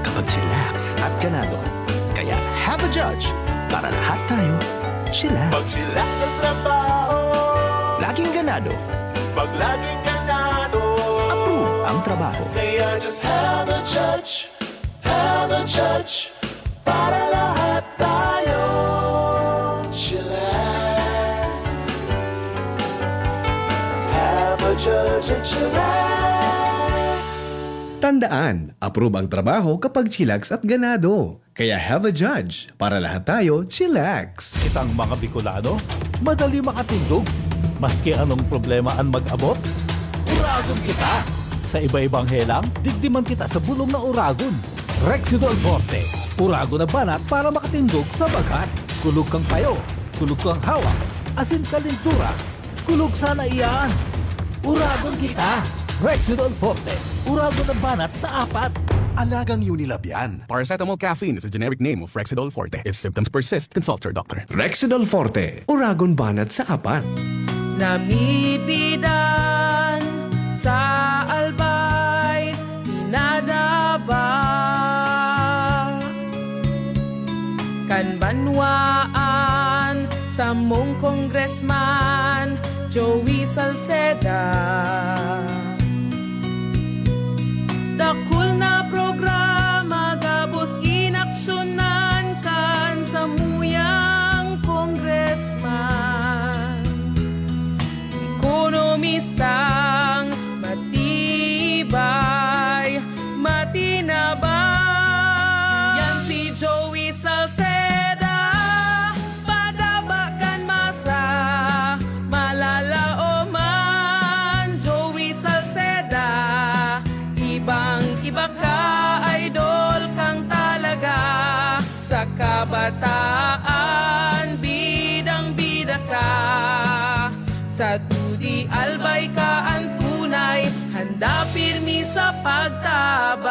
kapag chillax at ganado. Kaya have a judge para lahat tayo chillax. Pag chillax ang trabaho, Laging ganado. Pag laging ganado, Approve ang trabaho. Kaya just have a judge, have a judge, para lahat tayo chillax. Have a judge and chillax. Tandaan, approve ang trabaho kapag chillax at ganado. Kaya have a judge para lahat tayo chillax. Kitang mga Bicolano, madali makatindog. Maski anong problema an mag-abot, uragon kita. Sa iba-ibang helang, digdi man kita sa bulong na uragon. Rexidol Forte, uragon na banat para makatindog sa baghat. Kulog kang payo, kulog kang hawak, asin kalintura. Kulog sana iyan! Uragon kita! Rexidol Forte, uragon na banat sa apat. Alagang Unilab yan. Paracetamol caffeine is a generic name of Rexidol Forte. If symptoms persist, consult your doctor. Rexidol Forte, uragon banat sa apat. Namipidan sa Albay, pinadaba kan banwaan samong Congressman Joey Salceda. Dakul na programa gabos inak Sa T D Albay ka an tunay, handa pirmi sa pagtabang.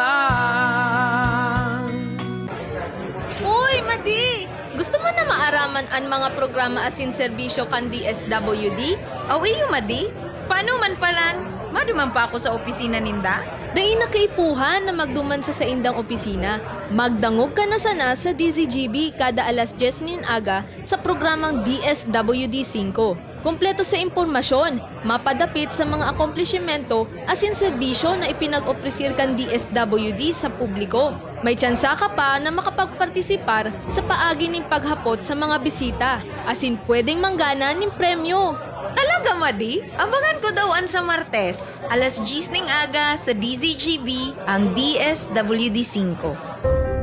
Uy, Madi! Gusto mo na maaraman an mga programa asin serbisyo kan D S W D? Aw iyo, Madi? Paano man palan? Maduman pa ako sa opisina ninda? Dai na kaipuhan na magduman sa saindang opisina. Magdangog ka na sana sa D Z G B kada alas dyes nin aga sa programang D S W D singko. Kompleto sa impormasyon, mapadapit sa mga akomplishimento asin serbisyo na ipinag-opresir kan D S W D sa publiko. May tsansa ka pa na makapagpartisipar sa paagi nin paghapot sa mga bisita, asin pwedeng manggana nin premyo. Talaga, Madi? Abangan ko daw an sa Martes, alas dyes ning aga sa D Z G B, ang D S W D singko.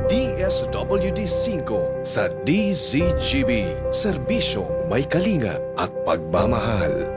D S W D singko sa D Z G B. Serbisyo may kalinga at pagmamahal.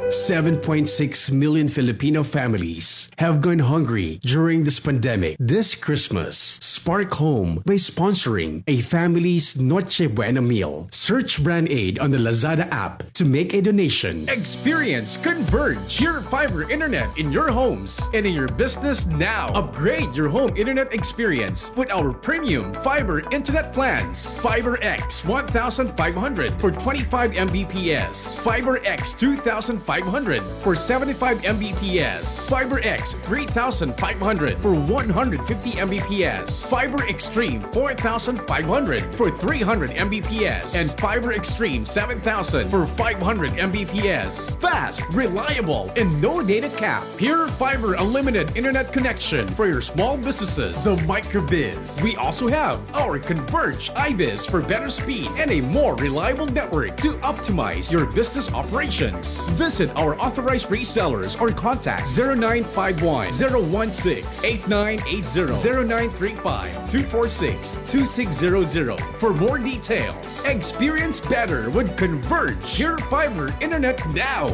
Seven point six million Filipino families have gone hungry during this pandemic. This Christmas, spark hope by sponsoring a family's Noche Buena meal. Search Brand Aid on the Lazada app to make a donation. Experience Converge, your fiber internet in your homes and in your business now. Upgrade your home internet experience with our premium fiber internet plans. Fiber X one thousand five hundred for twenty-five M B P S. Fiber X two thousand five hundred for seventy-five M B P S. Fiber X three thousand five hundred for one hundred fifty M B P S. Fiber Extreme four thousand five hundred for three hundred M B P S. And Fiber Extreme seven thousand for five hundred M B P S. Fast, reliable, and no data cap. Pure Fiber Unlimited Internet Connection for your small businesses. The Microbiz. We also have our Converge Ibis for better speed and a more reliable network to optimize your business operations. Visit our authorized resellers or contact zero nine five one, zero one six, eight nine eight zero, zero nine three five, two four six, two six zero zero for more details. Experience better with Converge Pure Fiber Internet now.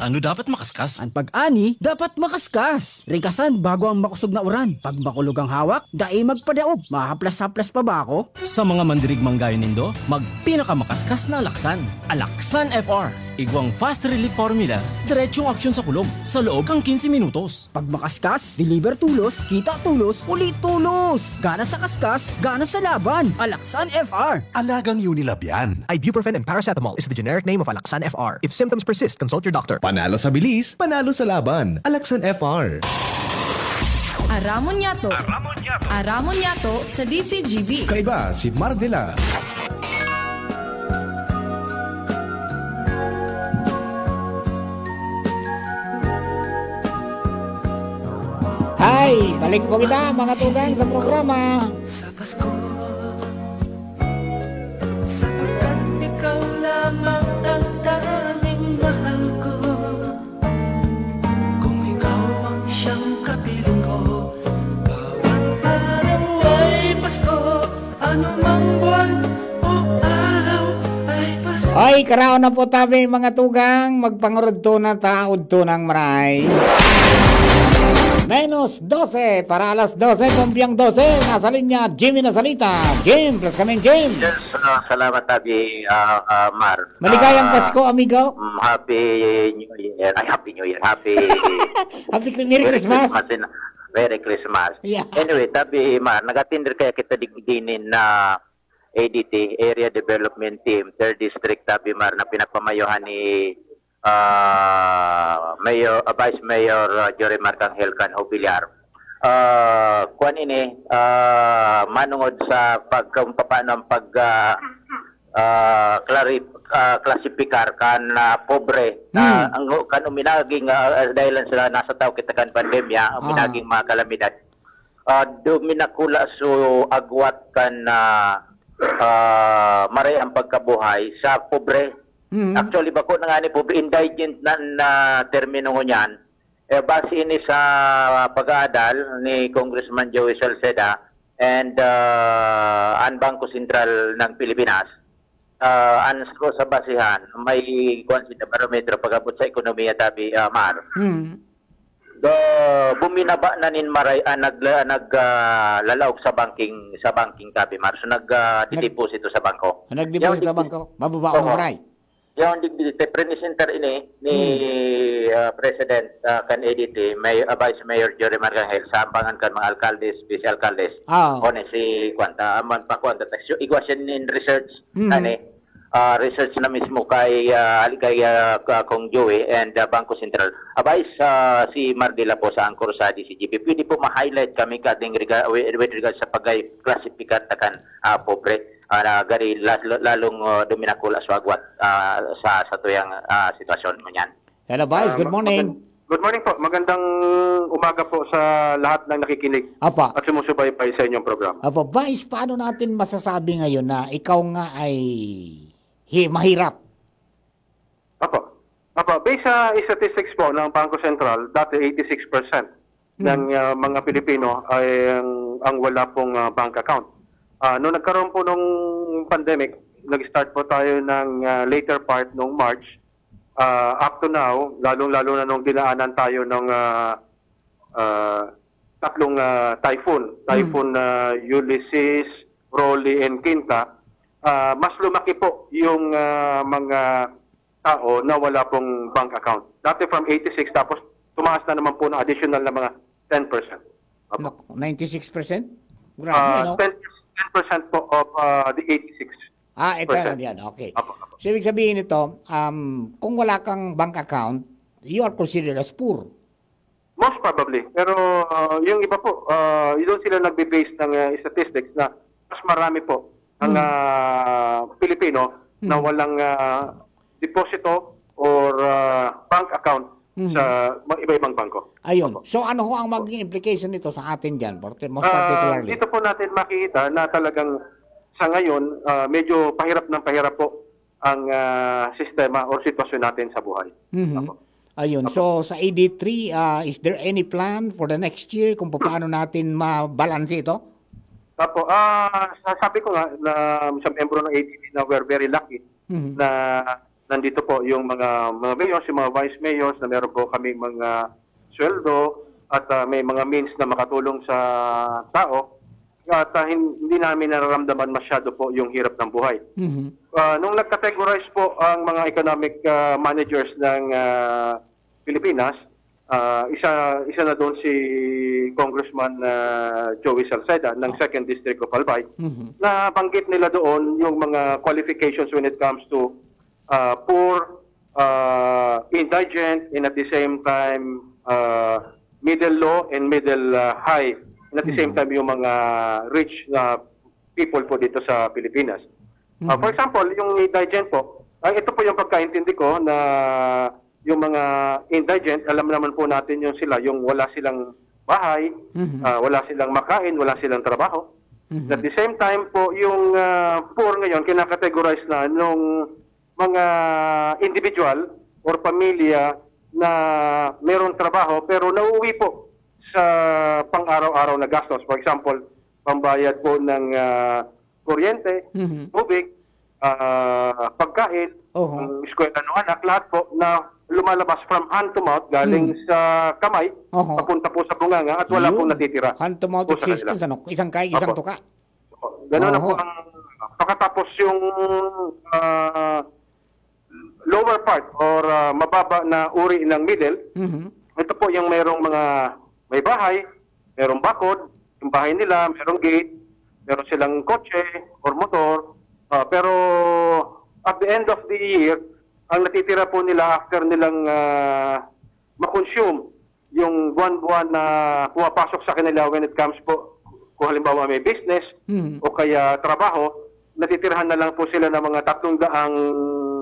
Ano dapat makaskas? An pag-ani dapat makaskas. Rikasan bago ang makosog na uran. Pag makulog ang hawak, dai magpadaob. Mahaplas-haplas pa ba ako? Sa mga mandirigmang gayo nindo, magpinakamakaskas na alaksan. Alaksan F R. Igwang fast relief formula, diretsong aksyon sa kulog, sa loob kan quince minutos. Pag makaskas, deliver tolos, kita tolos, uli tolos! Gana sa kaskas, gana sa laban! Alaksan F R! Alagang Unilab yan. Ibuprofen and paracetamol is the generic name of Alaxan F R. If symptoms persist, consult your doctor. Panalo sa bilis, panalo sa laban. Alaxan F R. Aramon Yato. Aramon Yato. Aramon Yato sa D C G B. Kaiba si Mardela. Hi! Balik po kita, mga tugang, sa programa. Sa Pasko, sapagkat ikaw lamang ang tanging mahal ko. Kung ikaw ang siyang kapiling ko, bawat araw ay Pasko, anumang buwan o araw ay Pasko. Ay, karaon na po tabi, mga tugang. Magpangurudto na ta, udto nang maray. Menos dose para alas dose, Pompiang dose. Nasa linya, Jimmy Nasalita. Jim, plus kami, Jim. Yes, ah, salamat, Abi, ah, ah, Mar. Maligayang Ah, Pasko, amigo. mm, Happy New Year. Ay, Happy New Year. Happy Happy Chri-, Merry Merry Christmas. Christmas and Merry Christmas. Yeah. Anyway, tabi, Mar, nag-attend kaya kita digdinin na A D T, Area Development Team, Third District, tabi, Mar, na pinagpamayohan ni, ah, Mayor, ah, Vice Mayor, ah, Jory Mark Angel kan Hobilyar. Ah, kuwan ini, ah, manungod sa pag-, kung paano ang pag, ah, ah, klari-, ah, klasipikar kan, ah, pobre na Hmm. ang, kan uminaging, ah, dahilan sila nasa tao kita kan pandemya, Ah. uminaging mga kalamidad. Ah, duminakula so agwat kan, ah, ah, maray ang pagkabuhay sa pobre. Hmm. Actually, bako na nga ni pobre, indigent na, na termino ngunyan. Eh, base ini sa pag-aadal ni Congressman Joey Salceda and, ah, an Bangko Sentral ng Pilipinas, ah, an saro sa basehan, may kuwan sila, barometro pag-abot sa ekonomiya, tabi, ah, Mar. Hmm. Do, buminaba na nin maray ang nag-, nag-, ah, lalaog sa banking, sa banking, tabi, Mar. So, nag, ah, Nag-, dideposito sa bangko. Nagdeposito Yaw, sa di-, bangko. Mababa ang Oo. maray. Yaon digdi, te, presenter ini ni, Hmm. ah, President, ah, kan A D T, May-, ah, Vice Mayor Jory Marcangel, sa ampangan kan mga alkaldes, vice alkaldes. Ah. O ni si Kwanta, aman pa Kwanta, tax, igwa siya nin research, Hmm. ani, ah, research na mismo kay, ah, ali kay, ah, ka-, Kong Joey and, ah, Bangko Sentral. Abay, sa si Mardi Lapo sa angkor sa D C G P. Pwede po ma-highlight kami kading rega-, with, with regards sa pagay-classify ta kan, ah, pobre. Ah, na gari la-, la-, lalong, ah, duminakula sa agwat, ah, sa, sa tuyang, ah, sitwasyon ngunyan. Hello, Vice. Ah, Good mag-, morning. magand-, good morning po. Magandang umaga po sa lahat ng nakikinig Apa. at sumusubaybay sa inyong programa. Apa, Vice, paano natin masasabi ngayon na ikaw nga ay hi-, mahirap? Apo. Apo, based sa statistics po ng Bangko Sentral, dati eighty-six percent Hmm. ng, ah, mga Pilipino ay ang, ang wala pong, ah, bank account. Ah, nung nagkaroon po nung pandemic, nag-start po tayo ng, ah, later part nung March. Ah, up to now, lalong-lalo na nung dinaanan tayo ng, ah, ah, tatlong, ah, typhoon. Hmm. Typhoon, ah, Ulysses, Rolly, and Quinta. Ah, mas lumaki po yung, ah, mga tao na wala pong bank account. Dati from eighty-six, tapos tumaas na naman po ng additional na mga ten percent. Apo. Nak-, ninety-six percent? Grabe, Ah, no? ten, ten percent po of, ah, the eighty-six. Ah, ito Percent. yan. Okay. Apo, apo. So, ibig sabihin nito, um, kung wala kang bank account, you are considered as poor. Most probably. Pero, ah, yung iba po, ah, doon sila nagbe-base ng, ah, statistics na mas marami po ang, Hmm. ah, Pilipino na Hmm. walang, ah, deposito or, ah, bank account Hmm. sa mga iba-ibang bangko. Ayun. Opo. So, ano ho ang magiging implication nito sa atin dyan, parti-, most Ah, particularly? dito po natin makikita na talagang sa ngayon, ah, medyo pahirap ng pahirap po ang, ah, sistema or sitwasyon natin sa buhay. Mhm. Opo. Ayun. Opo. So, sa A D three, ah, is there any plan for the next year kung paano natin mabalanse ito? Opo. Ah, sa-, sabi ko nga na sa miyembro ng A D T na we're very lucky Mhm. na nandito po yung mga, mga mayors, yung mga vice mayors na meron po kaming mga sweldo at, ah, may mga means na makatulong sa tao. At, ah, hin-, hindi namin nararamdaman masyado po yung hirap ng buhay. Mhm. Ah, nung nag-categorize po ang mga economic, ah, managers ng, ah, Pilipinas, ah, isa, isa na doon si Congressman, ah, Joey Salceda ng Ah. Second District of Albay. Mhm. Nabanggit nila doon yung mga qualifications when it comes to, ah, poor, ah, indigent, and at the same time, ah, middle low and middle, ah, high. And at the same Mhm. time, yung mga rich na people po dito sa Pilipinas. Ah, for Mhm. example, yung indigent po, ah, ito po yung pagkaintindi ko na yung mga indigent, alam naman po natin yung sila, yung wala silang bahay, Mhm. ah, wala silang makain, wala silang trabaho. Mhm. At the same time po, yung, ah, poor ngayon, kinakategorize na nung mga individual or pamilya na merong trabaho pero nauuwi po sa pang-araw-araw na gastos. For example, pambayad po ng, ah, kuryente, Mhm. tubig, ah, pagkain, Oho. ang eskwela ng anak, lahat po na lumalabas from hand to mouth, galing Mm. sa kamay, Oho. papunta po sa bunganga at wala Yun. pong natitira Hand to mouth po sa kanila. existence, ano? Isang kaig, isang Opo. tuka. Opo. Ganun na Oho. po ang, pagkatapos yung, ah, lower part or, ah, mababa na uri ng middle, Mhm. ito po yung mayroong mga may bahay, mayroong bakod, yung bahay nila, mayroong gate, meron silang kotse or motor. Ah, pero at the end of the year, ang natitira po nila after nilang, ah, ma-consume yung buwan-buwan na pumapasok sa kanila when it comes po, kung halimbawa may business Mhm. o kaya trabaho, natitirahan na lang po sila ng mga tatlong daang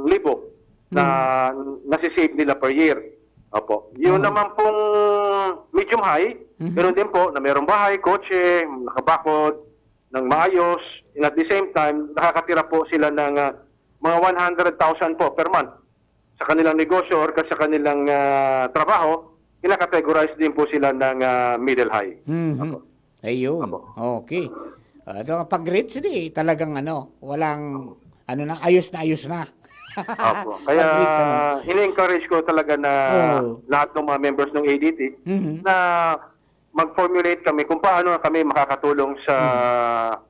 libo na Mhm. nasi-save nila per year. Opo. Yun Mhm. naman pong medium high, Mhm. ganun din po na mayroong bahay, kotse, nakabakod ng maayos, and at the same time, nakakatira po sila ng, ah, mga one hundred thousand po per month sa kanilang negosyo or ka-, sa kanilang, ah, trabaho, kinakategorize din po sila ng, ah, middle high. Mhm. Opo. Ayun. Opo. Okay. Ah, ito, pag rich, di talagang ano, walang, ano na, ayos na ayos na. Opo. Kaya Pag rich, ano. ini-encourage ko talaga na Oo. lahat ng mga members ng A D T Mhm. na mag-formulate kami kung paano kami makakatulong sa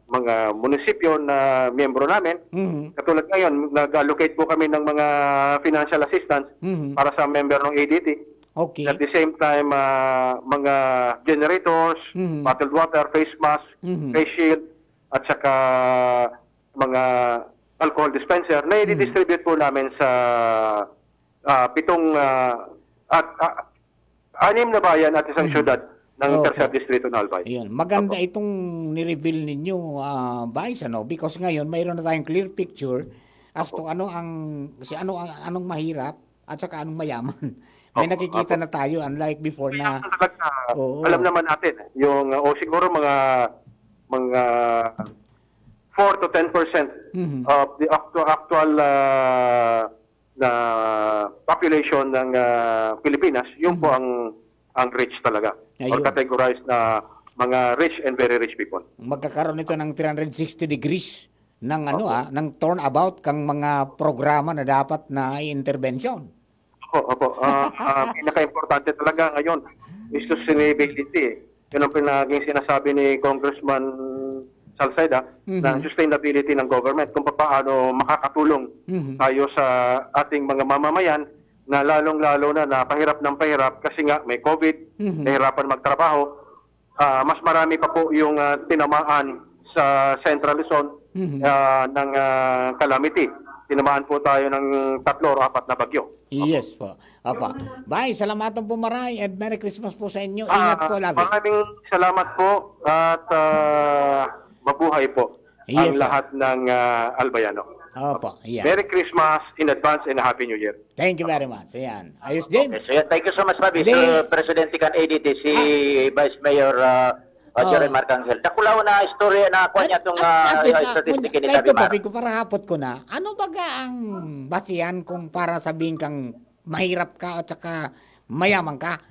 mga munisipyo na miyembro namin. Katulad ngayon, nag-allocate po kami ng mga financial assistance para sa member ng A D T. Okay. At the same time, ah, mga generators, bottled water, face mask, face shield, at saka mga alcohol dispenser na i-distribute po namin sa ah, pitong ah, at ah, anim na bayan at isang syudad ng Okay. Tercer Distrito ng Albay. Ayun, maganda itong ni-reveal ninyo, ah, Vice, ano? Because ngayon, mayroon na tayong clear picture as to ano ang, si ano ang, anong mahirap at saka anong mayaman. May Opo, nakikita opo. na tayo, unlike before na, Talaga, Oo. alam naman natin, yung, ah, o siguro mga, mga four to ten percent Mhm. of the actu- actual ah, na population ng ah, Pilipinas, yun po ang ang rich talaga. Or Ayun. categorized na mga rich and very rich people. Magkakaroon ito ng three hundred sixty degrees ng ano ah, ng turnabout kang mga programa na dapat na intervention. Opo, opo. Ah, ah, pinaka-importante talaga ngayon is sustainability. Yun ang pinaging sinasabi ni Congressman Salceda, na ang sustainability ng government, kung paano makakatulong Mhm. tayo sa ating mga mamamayan na lalong-lalo na na pahirap ng pahirap kasi nga may COVID, Mhm. nahihirapan magtrabaho. Ah, mas marami pa po yung ah, tinamaan sa Central Luzon Mhm. ah, ng ah, calamity. Tinamaan po tayo ng tatlo o apat na bagyo. Yes po. Apa. Bye, salamat po maray and Merry Christmas po sa inyo. Ah, Ingat po lagi. Maraming salamat po at ah, mabuhay po ang Yes, sir. lahat ng ah, Albayano. Opo, yeah. Merry Christmas in advance and a Happy New Year. Thank you very much. Ayan. Ayos din. Okay, so yan. Thank you so much, Rabi. Hindi. So, Presidente kan A D T, si Vice Mayor uh, uh, Oh. Joy Marcangel. Dakulaw na istorya na kuha niya itong At- at uh, least, statistic una, ni kahit Rabi ito, Mar. Papi, ko, parahapot ko na, ano baga ang basihan kung para sabihin kang mahirap ka at saka mayaman ka?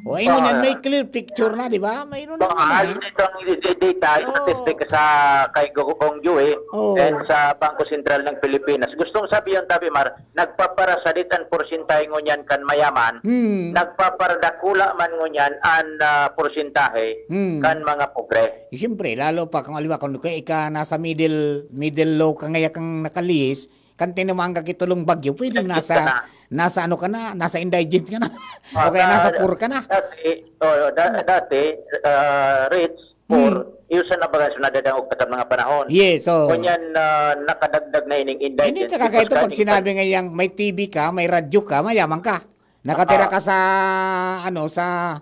O, ayun Ah. yan, may clear picture na, di ba? Mayroon na Mahal naman. Itong data, Oo. statistic sa kay Gugong Joy Oo. and sa Bangko Sentral ng Pilipinas. Gustong sabihin, Rabi Mar, nagpaparasalit ang porsintahe ngunyan kan mayaman, Hmm. nagpaparadakula man ngunyan ang ah, porsintahe Hmm. kan mga pobre. Siyempre, lalo pa kung aliwa, kung kaya ka nasa middle, middle low ka ngaya kang nakalihis, kan tinamaan ka kitulong bagyo, pwedeng Nagkita nasa, na. nasa ano ka na, nasa indigent ka na. Ah, O kaya nasa da- poor ka na. Dati, oh, da- dati, ah, rich, poor, Hmm. yun sa nabagas na dadangog ka sa mga panahon. Yes, so. Kunyan na nakadagdag na ining indigent. Hindi, tsaka kayo ito, Because pag sinabi nga yang may T V ka, may radyo ka, mayaman ka. Nakatira Ah. ka sa, ano, sa,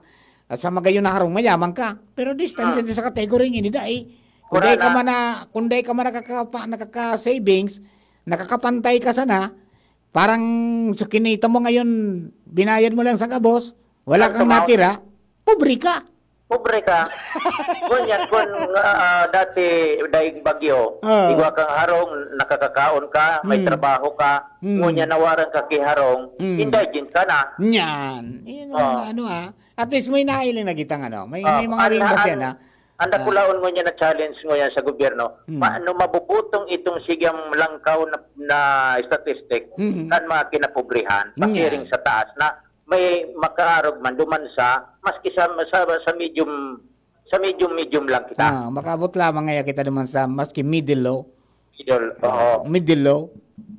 sa magayon na harong, mayaman ka. Pero this time, Ah. dito sa category nga, hindi dai. Kung Wala dai ka na. man na, kung dai ka man nakakapa-, nakaka-savings, nakakapantay ka sana, parang so kinita mo ngayon, binayad mo lang sa gabos, wala Ang kang tumaw- natira, pobre ka. Pobre ka. Kunyan, kung ah, dati daig bagyo, Ah. igwa kang harong, nakakakaon ka, may Hmm. trabaho ka, Hmm. ngunyan nawaran ka ki harong, Hmm. indigent ka na. Yan. Yun ang Ah. ano ah. At least may nailing na kitang ano. May, Ah, may mga an- ring kasi an- na. Ang dakulaon ngunyan na challenge ngunyan sa gobyerno, Hmm. paano mabubutong itong sigyang langkaw na, na statistic Hmm. kan mga kinapobrehon, Hmm. pakiring sa taas na may makaarog man duman sa, maski sa, sa, sa medium, sa medium-medium lang kita. Ah, makaabot lamang ngaya kita naman sa maski middle low. Middle, oo. Middle low.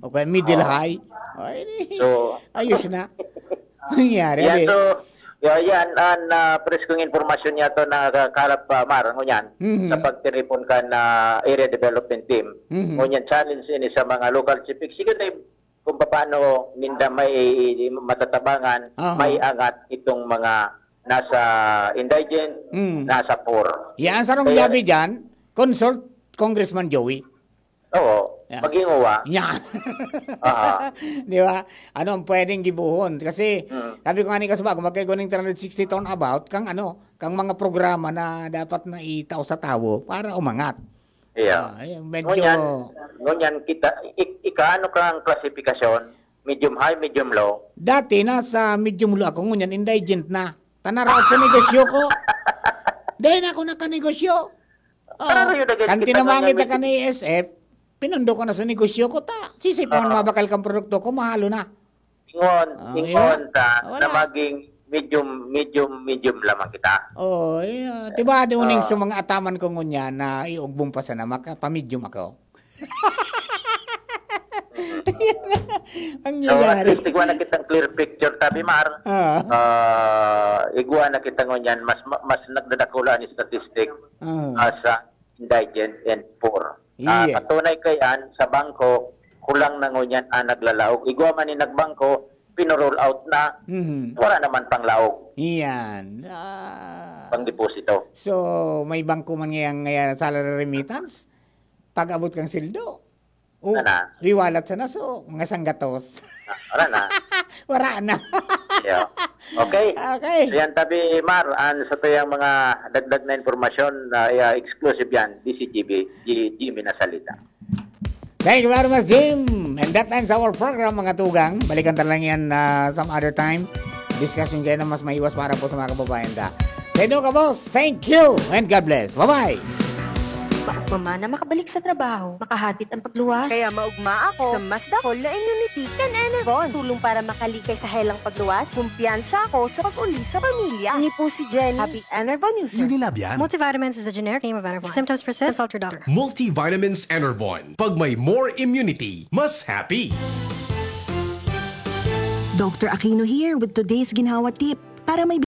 O kaya middle Oo. high. Ay, So, ayos na. Nangyari. Yan, Abi. So, yeah, yan, ang ah, preskong impormasyon niya to na kalap pa, Mar, ngunyan, Mhm. sa pagtiripon kan Area Development Team. Mhm. Ngunyan, challenge ini sa mga local chief executive kung paano ninda may matatabangan, Aha. may angat itong mga nasa indigent, Mm. nasa poor. Yan, sarong Kaya- gabi dyan, consult Congressman Joey. Oo, Yeah. maghinguwa. Yan. Aha. Di ba? Ano ang pwedeng gibuhon? Kasi, Mm. sabi ko nga ni Kasubag, kung magkaigo ng three hundred sixty turnabout, kang ano, kang mga programa na dapat na itao sa tawo para umangat. Yeah. Ah, ayun, medyo Ngunyan, ngunyan kita, ik, ikaano ka ang klasifikasyon? Medium high, medium low? Dati, nasa medium low ako, ngunyan, indigent na. Tanaraot sa negosyo ko. Dahil na ako nakanegosyo. Oh, Pero yun, nagkikita kan tinamaan ngunyan, kita may- kan A S F, pinundo ko na sa negosyo ko, ta. Sisay pa man Ah. mabakal kang produkto ko, mahalo na. Ingon, Ah, ingon yun. ta Wala. na maging medium, medium, medium lamang kita. Oh, yeah. Diba, doon Ah. sa mga ataman ko ngunyan na iugbong pa sana, makapamidyum ako. Ang So, at nangyari. least, igwa na kitang clear picture, tabi, Mar. Ah. Ah, igwa na kita ngunyan, mas, mas nagdadakula ni statistic Ah. ah, sa indigent and poor. Ah, Iya. patunay kayan, sa bangko, kulang na ngunyan ang naglalaog. Igwa man ni nagbangko, pinoroll out na, Mhm. wala naman pang laog, Iyan. Ah. pang deposito. So, may bangko man ngayon, ngayon salary remittance, pag-abot kang sweldo, oh, Sana. iwalat sana, so, mga sanggatos. Ah, wala na. Wala na. Yeah. Okay. Okay. Yan, tabi, Mar, ang sa tuyang mga dagdag na impormasyon na yeah, exclusive yan, D C G B, G, Jimmy na salita. Thank you very much, Jim. And that ends our program, mga tugang. Balikan ta lang yan ah, some other time. Discussion kayo na mas maiwas para po sa mga kababayan ta. Kaya doon ka, boss. Thank you and God bless. Bye-bye. Maugma man na makabalik sa trabaho, makahatid ang pagluwas. Kaya maugma ako sa mas dakol na immunity kan Enervon. Tulong para makalikay sa helang pagluwas. Kumpiyansa ako sa pag-uli sa pamilya. Ini po si Jenny, Happy Enervon user. Unilab yan. Multivitamins is a generic name of Enervon. If symptoms persist, consult your doctor. Multivitamins Enervon. Pag may more immunity, mas happy. Doctor Aquino here with today's Ginhawa Tip. Para may